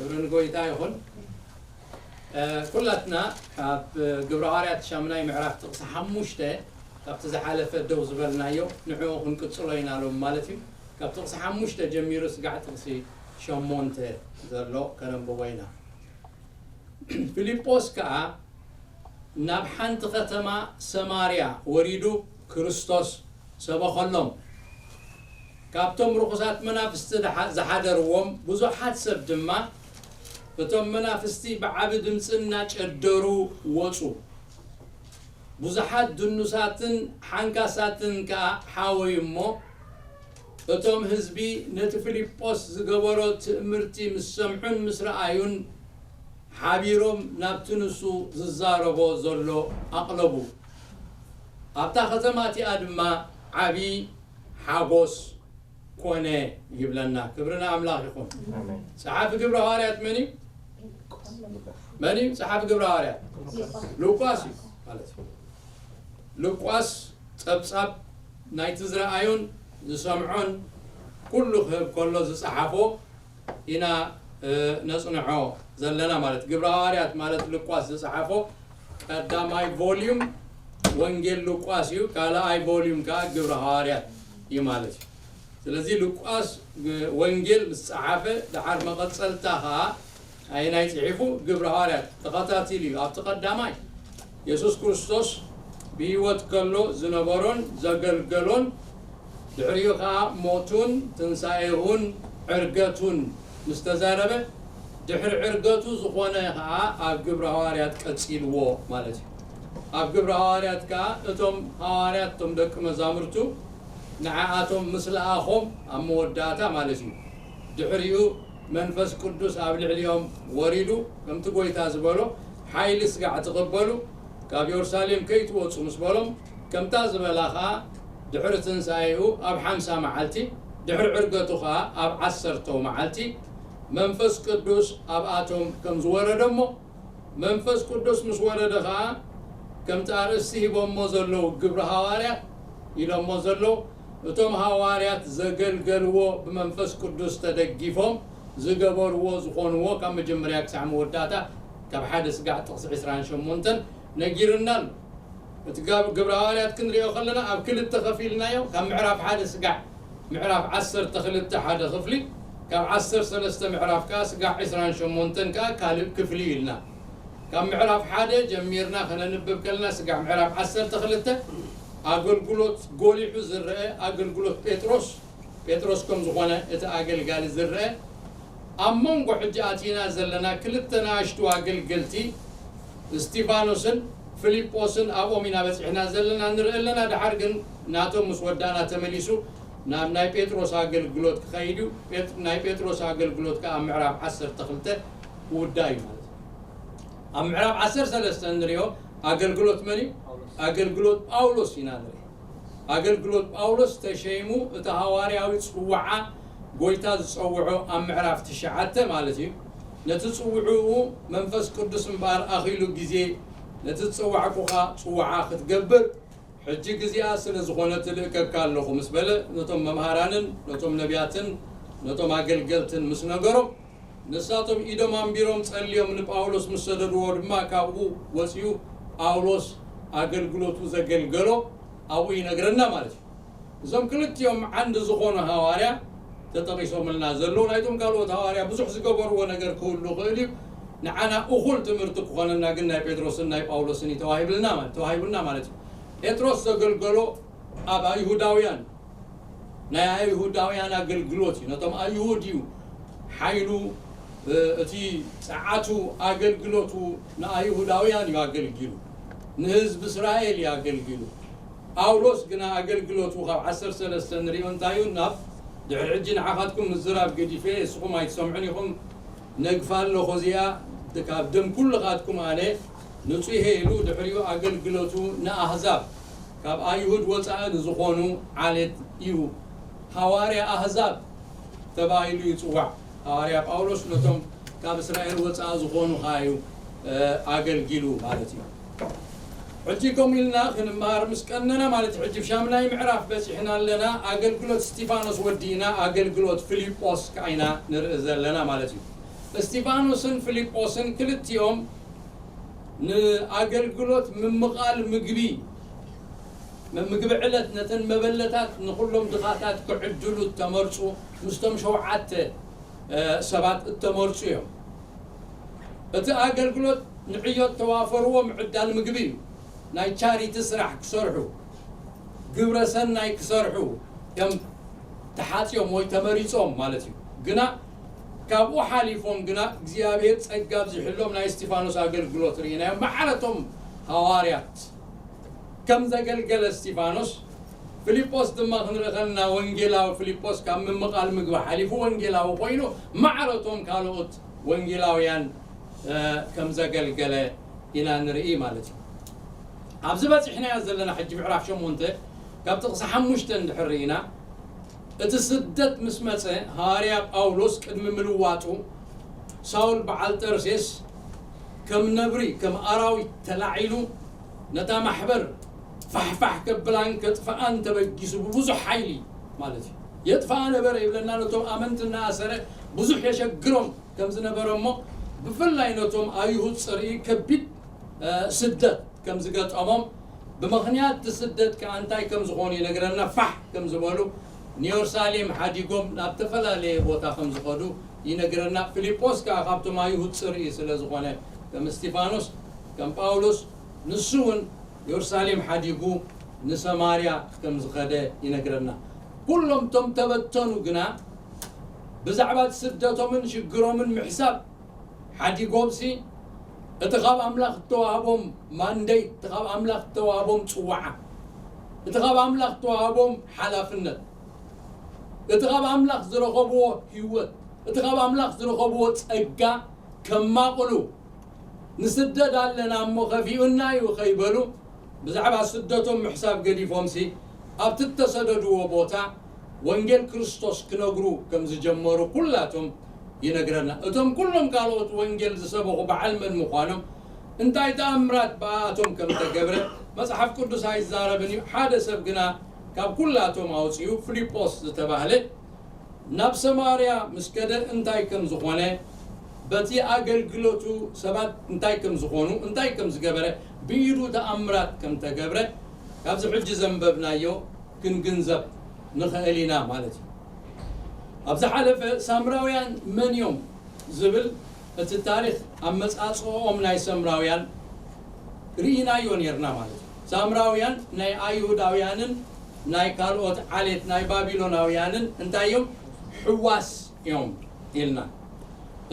ክብሪ ንጎይታ ይኹን። እ፣ ኩላትና ካብ ግብረ ሃዋርያት ሻምናይ ምዕራፍ ጥቕሲ ሓሙሽተ ካብቲ ዝሓለፈ ደው ዝበልናዮ ንዕኡ ክንቅጽሎ ኢና ሎም ማለት እዩ። ካብ ጥቕሲ ሓሙሽተ ጀሚሩ ስጋዕ ጥቕሲ ሸሞንተ ዘሎ ከነንብቦ ኢና። ፊልጶስ ከኣ ናብ ሓንቲ ከተማ ሰማርያ ወሪዱ ክርስቶስ ሰበኸሎም። ካብቶም ርኹሳት መናፍስቲ ዝሓ-፣ ዝሓደርዎም ብዙሓት ሰብ ድማ እቶም መናፍስቲ ብዓቢ ድምጺ እናጨደሩ ወጹ። ብዙሓት ድኑሳትን ሓንካሳትን ከኣ ሓወዩ እሞ፣ እቶም ህዝቢ ነቲ ፊልጶስ ዝገበሮ ትእምርቲ ምስ ሰምዑን ምስ ረኣዩን፣ ሓቢሮም ናብቲ ንሱ ዝዛረቦ ዘሎ ኣቕለቡ። ኣብታ ከተማ እቲኣ ድማ ዓቢ ሓጎስ ኮነ ይብለና። ክብሪ ንኣምላኽ ይኹን። ኣሜን። ጸሓፊ ግብረ ሃዋርያት መን እዩ? መን እዩ ጸሓፊ ግብረ ሃዋርያት? ሉቃስ እዩ ማለት እዩ። ሉቃስ ጸብጻብ ናይቲ ዝረኣዮን ዝሰምዖን ኩሉ ክህብ ከሎ ዝጸሓፎ ኢና፣ እ፣ ነጽንዖ ዘለና ማለት። ግብረ ሃዋርያት ማለት ሉቃስ ዝጸሓፎ ቀዳማይ ቮልዩም ወንጌል ሉቃስ እዩ፣ ካልኣይ ቮልዩም ከኣ ግብረ ሃዋርያት እዩ ማለት እዩ። ስለዚ ሉቃስ ግ-፣ ወንጌል ምስ ጸሓፈ፣ ደሓር መቐጸልታ ከኣ ኣየናይ ጽሒፉ? ግብረ ሃዋርያት ተኸታቲሉ እዩ። ኣብቲ ቀዳማይ የሱስ ክርስቶስ ብህይወት ከሎ ዝነበሮን ዘገልገሎን፣ ድሕሪኡ ከኣ ሞቱን ትንሳኤሁን ዕርገቱን ምስ ተዛረበ፣ ድሕሪ ዕርገቱ ዝኾነ ከኣ ኣብ ግብረ ሃዋርያት ቀጺልዎ ማለት እዩ። ኣብ ግብረ ሃዋርያት ከኣ እቶም ሃዋርያት፣ እቶም ደቂ መዛሙርቱ፣ ንዓኣቶም ምስ ለኣኾም ኣብ መወዳእታ ማለት እዩ። ድሕሪኡ መንፈስ ቅዱስ ኣብ ልዕሊኦም ወሪዱ፣ ከምቲ ጐይታ ዝበሎ፣ ሓይሊ ስጋዕ ትቕበሉ፣ ካብ የሩሳሌም ከይትወጹ ምስ በሎም፣ ከምታ ዝበላ ኸኣ ድሕሪ ትንሳኤኡ ኣብ ሓምሳ መዓልቲ፣ ድሕሪ ዕርገቱ ኸኣ ኣብ ዓሰርተው መዓልቲ መንፈስ ቅዱስ ኣብኣቶም ከም ዝወረደ እሞ፣ መንፈስ ቅዱስ ምስ ወረደ ኸኣ፣ ከምቲ ኣርእስቲ ሂቦሞ ዘለዉ ግብሪ ሃዋርያት ኢሎሞ ዘለዉ፣ እቶም ሃዋርያት ዘገልገልዎ ብመንፈስ ቅዱስ ተደጊፎም ዝገበርዎ ዝኾንዎ ካብ መጀመርያ ክሳዕ መወዳእታ ካብ ሓደ ስጋዕ ጥቕሲ ዕስራን ሸሞንተን ነጊርና ኣሎ። እቲ ጋብ-፣ ግብረ ሃዋርያት ክንሪኦ ከለና ኣብ ክልተ ከፊልናዮ። ካብ ምዕራፍ ሓደ ስጋዕ ምዕራፍ ዓሰርተ ክልተ ሓደ ክፍሊ፣ ካብ ዓሰርተ ሰለስተ ምዕራፍ ከኣ ስጋዕ ዕስራን ሸሞንተን ከኣ ካልእ ክፍሊ እዩ ኢልና። ካብ ምዕራፍ ሓደ ጀሚርና ከነንብብ ከለና ስጋዕ ምዕራፍ ዓሰርተ ክልተ ኣገልግሎት ጎሊሑ ዝረአ ኣገልግሎት ጴጥሮስ፣ ጴጥሮስ ከም ዝኾነ እቲ ኣገልጋሊ ዝረአ፣ ኣብ መንጎ ሕጂ ኣቲና ዘለና ክልተ ንኣሽቱ ኣገልገልቲ እስጢፋኖስን ፊልጶስን ኣብኦም ኢና በጺሕና ዘለና ንርኢ ኣለና። ደሓር ግን ናቶም ምስ ወዳእና ተመሊሱ ናብ ናይ ጴጥሮስ ኣገልግሎት ክኸይድ እዩ። ጴጥ-፣ ናይ ጴጥሮስ ኣገልግሎት ከኣ ኣብ ምዕራፍ ዓሰርተ ክልተ ክውዳእ እዩ ማለት እዩ። ኣብ ምዕራፍ ዓሰርተ ሰለስተ እንሪኦ ኣገልግሎት መን እዩ? ኣገልግሎት ጳውሎስ ኢና ንርኢ። ኣገልግሎት ጳውሎስ ተሸይሙ እቲ ሃዋርያዊ ጽዋዓ ጎይታ ዝጸውዖ ኣብ ምዕራፍ ትሽዓተ ማለት እዩ። ነቲ ጽውዕኡ መንፈስ ቅዱስ እምበኣር ኣኺሉ ግዜ ነቲ ዝጸዋዕኩኻ ጽዋዓ ክትገብር ሕጂ ግዜኣ ስለ ዝኾነ ትልእከካ ኣለኹ ምስ በለ፣ ነቶም መምሃራንን ነቶም ነቢያትን ነቶም ኣገልገልትን ምስ ነገሮም፣ ንሳቶም ኢዶም ኣንቢሮም ጸልዮም ንጳውሎስ ምስ ሰደድዎ ድማ፣ ካብኡ ወጺኡ ጳውሎስ ኣገልግሎቱ ዘገልገሎ ኣብኡ ይነግረና ማለት እዩ። እዞም ክልቲኦም ዓንዲ ዝኾኑ ሃዋርያ ተጠቒሶምልና ዘለዉ፣ ናይቶም ካልኦት ሃዋርያ ብዙሕ ዝገበርዎ ነገር ክህሉ ይኽእል እዩ። ንዓና እኹል ትምህርቲ ክኾነና ግን ናይ ጴጥሮስን ናይ ጳውሎስን እዩ ተዋሂብልና ማለት፣ ተዋሂቡና ማለት እዩ። ጴጥሮስ ዘገልገሎ ኣብ ኣይሁዳውያን፣ ናይ ኣይሁዳውያን ኣገልግሎት እዩ። ነቶም ኣይሁድ እዩ ሓይሉ፣ እ፣ እቲ ጸዓቱ ኣገልግሎቱ ንኣይሁዳውያን እዩ ኣገልጊሉ፣ ንህዝቢ እስራኤል እዩ ኣገልጊሉ። ጳውሎስ ግና ኣገልግሎቱ ካብ ዓሰርተ ሰለስተ ንሪኦ እንታይ እዩ? ናብ ድሕሪ ሕጂ ንዓኻትኩም ምዝራብ ገዲፈ፣ እስኹም ኣይትሰምዑን ኢኹም፣ ነግፋ ኣለኹ እዚኣ፣ ካብ ደም ኩልኻትኩም ኣነ ንጹህ ኢሉ ድሕሪኡ ኣገልግሎቱ ንኣህዛብ፣ ካብ ኣይሁድ ወጻኢ ንዝኾኑ ዓሌት እዩ ሃዋርያ ኣህዛብ ተባሂሉ ይጽዋዕ። ሃዋርያ ጳውሎስ ነቶም ካብ እስራኤል ወጻኢ ዝኾኑ ኸኣ እዩ፣ እ፣ ኣገልጊሉ ማለት እዩ። ሕጂ ከምኡ ኢልና ክንመሃር ምስ ቀነና ማለት እዩ። ሕጂ ብ ሻምናይ ምዕራፍ በጺሕና ኣለና። ኣገልግሎት እስጢፋኖስ ወዲእና፣ ኣገልግሎት ፊልጶስ ከኣ ኢና ንርኢ ዘለና ማለት እዩ። እስጢፋኖስን ፊልጶስን ክልቲኦም ንኣገልግሎት ምምቓል ምግቢ፣ ምግቢ ዕለት ነተን መበለታት፣ ንኹሎም ድኻታት ክዕድሉ እተመርጹ ምስቶም ሸውዓተ ሰባት እተመርጹ እዮም። እቲ ኣገልግሎት ንዕዮ እተዋፈርዎ ምዕዳል ምግቢ እዩ። ናይ ቻሪቲ ስራሕ ክሰርሑ፣ ግብረ ሰናይ ክሰርሑ እዮም ተሓጽዮም ወይ ተመሪጾም ማለት እዩ። ግና ካብኡ ሓሊፎም ግና እግዚኣብሔር ጸጋ ኣብዚሕሎም ናይ እስጢፋኖስ ኣገልግሎት ርኢናዮም። ማዕረቶም ሃዋርያት ከም ዘገልገለ እስጢፋኖስ፣ ፊልጶስ ድማ ክንርኢ ከለና ወንጌላዊ ፊልጶስ ካብ ምምቓል ምግቢ ሓሊፉ ወንጌላዊ ኮይኑ ማዕረቶም ካልኦት ወንጌላውያን ከም ዘገልገለ ኢና ንርኢ ማለት እዩ። ኣብዚ በፂሕናዮ ዘለና ሕጂ ምዕራፍ ሸሞንተ ካብ ጥቕሲ ሓሙሽተ እንድሕር ርኢና፣ እቲ ስደት ምስ መጸ ሃዋርያ ጳውሎስ ቅድሚ ምልዋጡ ሳውል በዓል ጠርሴስ ከም ነብሪ ከም ኣራዊት ተላዒሉ ነታ ማሕበር ፋሕፋሕ ከብላን ከጥፍኣን ተበጊሱ ብብዙሕ ሓይሊ ማለት እዩ። የጥፍኣ ነበረ ይብለና። ነቶም ኣመንቲ እናኣሰረ ብዙሕ የሸግሮም ከም ዝነበረ እሞ ብፍላይ ነቶም ኣይሁድ ጽርኢ ከቢድ ስደት ከም ዝገጠሞም፣ ብምኽንያት እቲ ስደት ከኣ እንታይ ከም ዝኾኑ ይነግረና። ፋሕ ከም ዝበሉ ንየሩሳሌም ሓዲጎም ናብ ተፈላለየ ቦታ ከም ዝኸዱ ይነግረና። ፊልጶስ ከኣ ካብቶም ኣይሁድ ጽርኢ ስለ ዝኾነ ከም እስጢፋኖስ ከም ጳውሎስ ንሱ እውን የሩሳሌም ሓዲጉ ንሰማርያ ከም ዝኸደ ይነግረና። ኩሎም እቶም ተበተኑ ግና ብዛዕባ እቲ ስደቶምን ሽግሮምን ምሕሳብ ሓዲጎምሲ እቲ ካብ ኣምላኽ እተዋህቦም ማንደይ፣ እቲ ካብ ኣምላኽ እተዋህቦም ጽዋዓ፣ እቲ ካብ ኣምላኽ እተዋህቦም ሓላፍነት፣ እቲ ካብ ኣምላኽ ዝረኸብዎ ህይወት፣ እቲ ካብ ኣምላኽ ዝረኸብዎ ጸጋ ከማቕሉ፣ ንስደድ ኣለና እሞ ከፊኡና እዩ ከይበሉ ብዛዕባ ስደቶም ምሕሳብ ገዲፎምሲ ኣብቲ እተሰደድዎ ቦታ ወንጌል ክርስቶስ ክነግሩ ከም ዝጀመሩ ኩላቶም ይነግረና። እቶም ኩሎም ካልኦት ወንጌል ዝሰበኹ በዓል መን ምዃኖም፣ እንታይ ተኣምራት ብኣኣቶም ከም ተገብረ መጽሓፍ ቅዱስ ኣይዛረብን እዩ። ሓደ ሰብ ግና ካብ ኩላቶም ኣውጺኡ ፊልጶስ ዝተባህለ ናብ ሰማርያ ምስ ከደ እንታይ ከም ዝኾነ፣ በቲ ኣገልግሎቱ ሰባት እንታይ ከም ዝኾኑ፣ እንታይ ከም ዝገበረ፣ ብኢዱ ተኣምራት ከም ተገብረ ካብዚ ሕጂ ዘንበብናዮ ክንግንዘብ ንኽእል ኢና ማለት እዩ። ኣብ ዝሓለፈ ሳምራውያን መን እዮም ዝብል እቲ ታሪኽ ኣመጻጽኦም ናይ ሰምራውያን ርኢናዮ ነርና ማለት እዩ። ሳምራውያን ናይ ኣይሁዳውያንን ናይ ካልኦት ዓሌት ናይ ባቢሎናውያንን እንታይ እዮም? ሕዋስ እዮም ኢልና።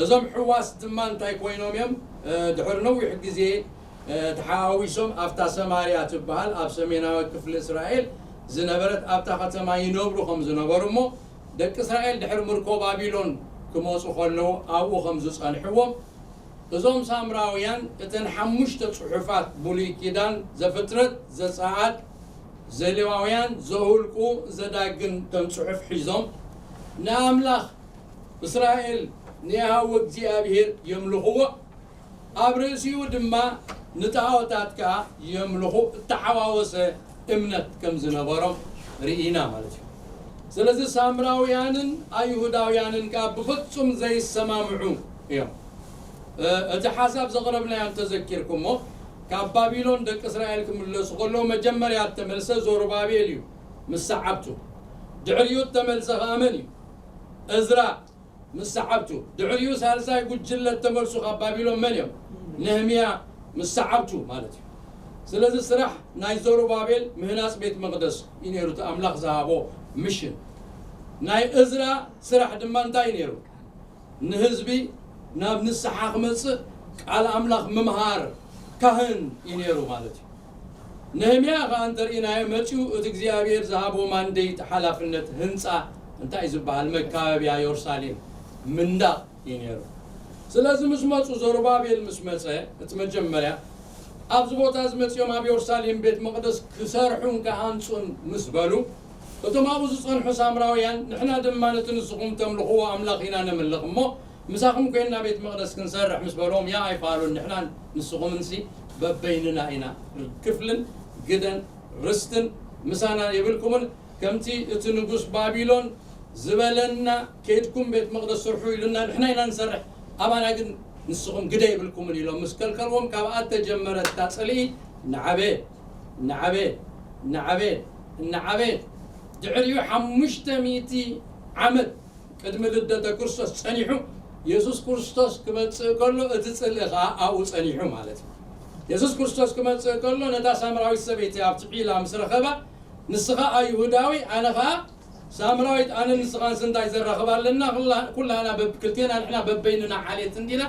እዞም ሕዋስ ድማ እንታይ ኮይኖም እዮም? ድሕሪ ነዊሕ ግዜ ተሓዋዊሶም ኣብታ ሰማርያ ትበሃል ኣብ ሰሜናዊ ክፍሊ እስራኤል ዝነበረት ኣብታ ከተማ ይነብሩ ከም ዝነበሩ እሞ ደቂ እስራኤል ድሕሪ ምርኮ ባቢሎን ክመፁ ከለዉ ኣብኡ ከም ዝፀንሕዎም እዞም ሳምራውያን እተን ሓሙሽተ ፅሑፋት ብሉይ ኪዳን ዘፍጥረት፣ ዘፀኣት፣ ዘሌዋውያን፣ ዘሁልቁ፣ ዘዳግም እተን ፅሑፍ ሒዞም ንኣምላኽ እስራኤል ንያህወ እግዚኣብሔር የምልኽዎ፣ ኣብ ርእሲኡ ድማ ንጣዖታት ከኣ የምልኹ እተሓዋወሰ እምነት ከም ዝነበሮም ርኢና ማለት እዩ። ስለዚ ሳምራውያንን ኣይሁዳውያንን ከኣ ብፍጹም ዘይሰማምዑ እዮም። እቲ ሓሳብ ዘቕረብናዮ እንተዘኪርኩሞ ካብ ባቢሎን ደቂ እስራኤል ክምለሱ ከለዉ መጀመርያ እተመልሰ ዞሩባቤል እዩ ምስ ሰዓብቱ። ድሕሪኡ እተመልሰ ከኣ መን እዩ? እዝራ ምስ ሰዓብቱ። ድሕሪኡ ሳልሳይ ጉጅለ እተመልሱ ካብ ባቢሎን መን እዮም? ነህምያ ምስ ሰዓብቱ ማለት እዩ። ስለዚ ስራሕ ናይ ዘሩባቤል ምህናፅ ቤት መቕደስ እዩ ነይሩ እቲ ኣምላኽ ዝሃቦ ምሽን። ናይ እዝራ ስራሕ ድማ እንታይ እዩ ነይሩ? ንህዝቢ ናብ ንስሓ ክመፅእ ቃል ኣምላኽ ምምሃር ካህን እዩ ነይሩ ማለት እዩ። ነህምያ ኸዓ እንተርኢናዮ መፂኡ እቲ እግዚኣብሔር ዝሃቦ ማንዴት ሓላፍነት ህንፃ እንታይ እዩ ዝበሃል መካበብያ የሩሳሌም ምንዳቕ እዩ ነይሩ። ስለዚ ምስ መፁ ዘሩባቤል ምስ መፀ እቲ መጀመርያ ኣብዚ ቦታ እዚ መፂኦም ኣብ የሩሳሌም ቤት መቕደስ ክሰርሑን ክሃንፁን ምስ በሉ እቶም ኣብኡ ዝፀንሑ ሳምራውያን ንሕና ድማ ነቲ ንስኹም ተምልኽዎ ኣምላኽ ኢና ነምልኽ እሞ ምሳኹም ኮይንና ቤት መቕደስ ክንሰርሕ ምስ በልዎም ያ ኣይፋሉን ንሕናን ንስኹምንሲ በበይንና ኢና ክፍልን ግደን ርስትን ምሳና የብልኩምን ከምቲ እቲ ንጉስ ባቢሎን ዝበለና ከይድኩም ቤት መቕደስ ስርሑ ኢሉና ንሕና ኢና ንሰርሕ ኣባና ግን ንስኹም ግደ የብልኩምን ኢሎም ምስ ከልከልዎም፣ ካብኣ እተጀመረት እታ ጽልኢ እናዓበየ እናዓበየ እናዓበየ እናዓበየ፣ ድሕሪኡ ሓሙሽተ ሚእቲ ዓመት ቅድሚ ልደተ ክርስቶስ ጸኒሑ፣ የሱስ ክርስቶስ ክመጽእ ከሎ እቲ ጽልኢ ኸኣ ኣብኡ ጸኒሑ ማለት እዩ። የሱስ ክርስቶስ ክመጽእ ከሎ ነታ ሳምራዊት ሰበይቲ ኣብቲ ዒላ ምስ ረኸባ፣ ንስኻ ኣይሁዳዊ፣ ኣነ ኸኣ ሳምራዊት፣ ኣነ ንስኻንስ እንታይ ዘራኽብ ኣለና? ኩላ-፣ ኩላና በብ-፣ ክልቴና ንሕና በበይንና ዓሌት እንዲና።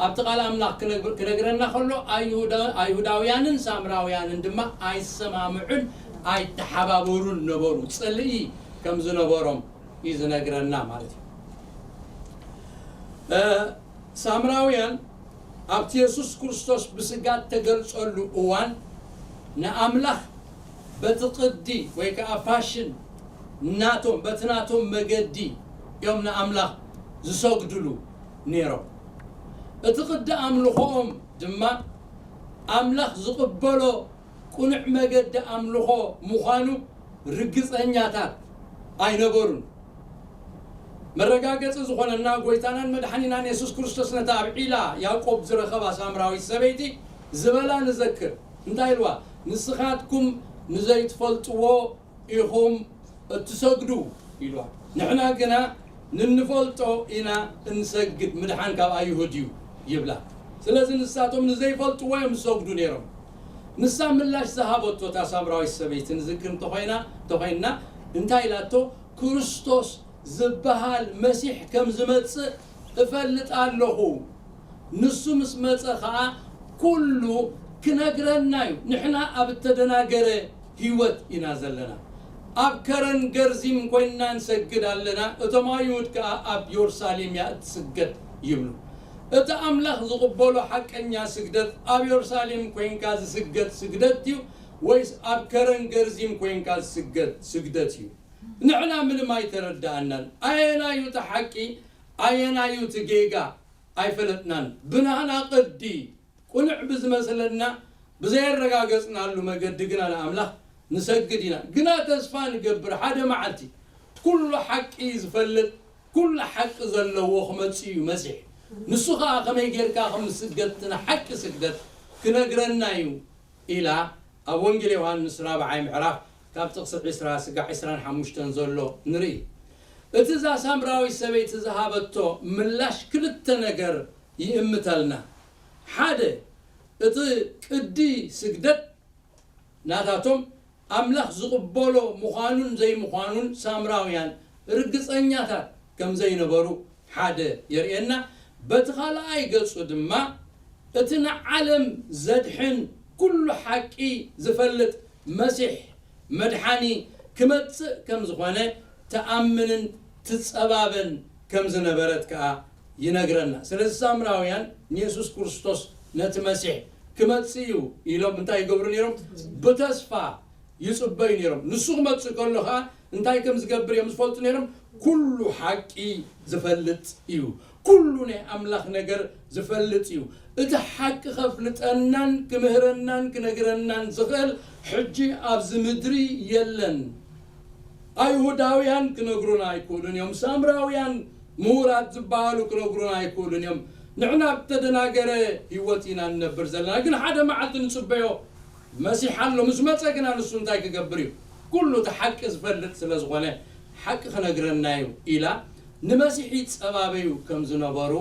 ኣብቲ ቃል ኣምላኽ ክነግር-፣ ክነግረና ከሎ ኣይሁዳ-፣ ኣይሁዳውያንን ሳምራውያንን ድማ ኣይሰማምዑን ኣይተሓባበሩን ነበሩ። ጽልኢ ከም ዝነበሮም እዩ ዝነግረና ማለት እዩ። እ፣ ሳምራውያን ኣብቲ የሱስ ክርስቶስ ብስጋ እተገልጸሉ እዋን ንኣምላኽ በቲ ቅዲ ወይ ከኣ ፋሽን ናቶም፣ በቲ ናቶም መገዲ እዮም ንኣምላኽ ዝሰግድሉ ነይሮም። እቲ ቅዲ ኣምልኾኦም ድማ ኣምላኽ ዝቕበሎ ቅኑዕ መገዲ ኣምልኾ ምዃኑ ርግጸኛታት ኣይነበሩን። መረጋገጺ ዝኾነና ጎይታናን መድሓኒናን የሱስ ክርስቶስ ነታ ኣብ ዒላ ያዕቆብ ዝረኸባ ሳምራዊት ሰበይቲ ዝበላ ንዘክር። እንታይ ኢልዋ? "ንስኻትኩም ንዘይትፈልጥዎ ኢኹም እትሰግዱ" ኢልዋ። "ንሕና ግና ንንፈልጦ ኢና እንሰግድ፣ ምድሓን ካብ ኣይሁድ እዩ" ይብላ። ስለዚ ንሳቶም ንዘይፈልጥዎ እዮም ዝሰግዱ ነይሮም። ንሳ ምላሽ ዝሃበቶ እታ ሳምራዊት ሰበይቲ ንዝክር እንተኾይና፣ እንተኾይንና፣ እንታይ ኢላቶ? "ክርስቶስ ዝበሃል መሲሕ ከም ዝመጽእ እፈልጥ ኣለኹ። ንሱ ምስ መጸ ኸኣ ኩሉ ክነግረና እዩ። ንሕና ኣብ እተደናገረ ህይወት ኢና ዘለና። ኣብ ከረን ገርዚም ኮይንና ንሰግድ ኣለና፣ እቶም ኣይሁድ ከኣ ኣብ የሩሳሌም እያ እትስገድ" ይብሉ። እቲ ኣምላኽ ዝቕበሎ ሓቀኛ ስግደት ኣብ የሩሳሌም ኮይንካ ዝስገድ ስግደት ድዩ፣ ወይስ ኣብ ከረን ገርዚም ኮይንካ ዝስገድ ስግደት እዩ? ንሕና ምንም ኣይተረድኣናን። ኣየናዩ እቲ ሓቂ፣ ኣየናዩ እቲ ጌጋ ኣይፈለጥናን። ብናህና ቅዲ ቅኑዕ ብዝመስለና፣ ብዘየረጋገጽናሉ መገዲ ግና ንኣምላኽ ንሰግድ ኢና። ግና ተስፋ ንገብር፣ ሓደ መዓልቲ ኩሉ ሓቂ ዝፈልጥ፣ ኩሉ ሓቂ ዘለዎ ክመጽእ እዩ መሲሕ። ንሱ ኸኣ ከመይ ጌርካ ከም ዝስገድ እቲ ንሓቂ ስግደት ክነግረና እዩ ኢላ ኣብ ወንጌል ዮሃንስ ራብዓይ ምዕራፍ ካብ ጥቕሲ ዕስራ ስጋዕ ዕስራን ሓሙሽተን ዘሎ ንርኢ። እቲ እዛ ሳምራዊት ሰበይቲ ዝሃበቶ ምላሽ ክልተ ነገር ይእምተልና። ሓደ፣ እቲ ቅዲ ስግደት ናታቶም ኣምላኽ ዝቕበሎ ምዃኑን ዘይምዃኑን ሳምራውያን ርግጸኛታት ከም ዘይነበሩ ሓደ የርእየና። በቲ ካልኣይ ገጹ ድማ እቲ ንዓለም ዘድሕን ኩሉ ሓቂ ዝፈልጥ መሲሕ መድሓኒ ክመጽእ ከም ዝኾነ ትኣምንን ትጸባበን ከም ዝነበረት ከኣ ይነግረና። ስለዚ ሳምራውያን ንየሱስ ክርስቶስ ነቲ መሲሕ ክመጽእ እዩ ኢሎም እንታይ ይገብሩ ነይሮም? ብተስፋ ይጽበዩ ነይሮም። ንሱ ክመጽእ ከሎ ከኣ እንታይ ከም ዝገብር እዮም ዝፈልጡ ነይሮም? ኩሉ ሓቂ ዝፈልጥ እዩ። ኩሉ ናይ ኣምላኽ ነገር ዝፈልጥ እዩ። እቲ ሓቂ ከፍልጠናን ክምህረናን ክነግረናን ዝኽእል ሕጂ ኣብዚ ምድሪ የለን። ኣይሁዳውያን ክነግሩና ኣይክእሉን እዮም። ሳምራውያን ምሁራት ዝበሃሉ ክነግሩና ኣይክእሉን እዮም። ንሕና ኣብ ተደናገረ ህይወት ኢና ንነብር ዘለና። ግን ሓደ መዓልቲ ንጽበዮ መሲሕ ኣሎ። ምስ መጸ ግና ንሱ እንታይ ክገብር እዩ? ኩሉ እቲ ሓቂ ዝፈልጥ ስለ ዝኾነ ሓቂ ክነግረና እዩ ኢላ ንመሲሕ ይጸባበዩ ከም ዝነበሩ፣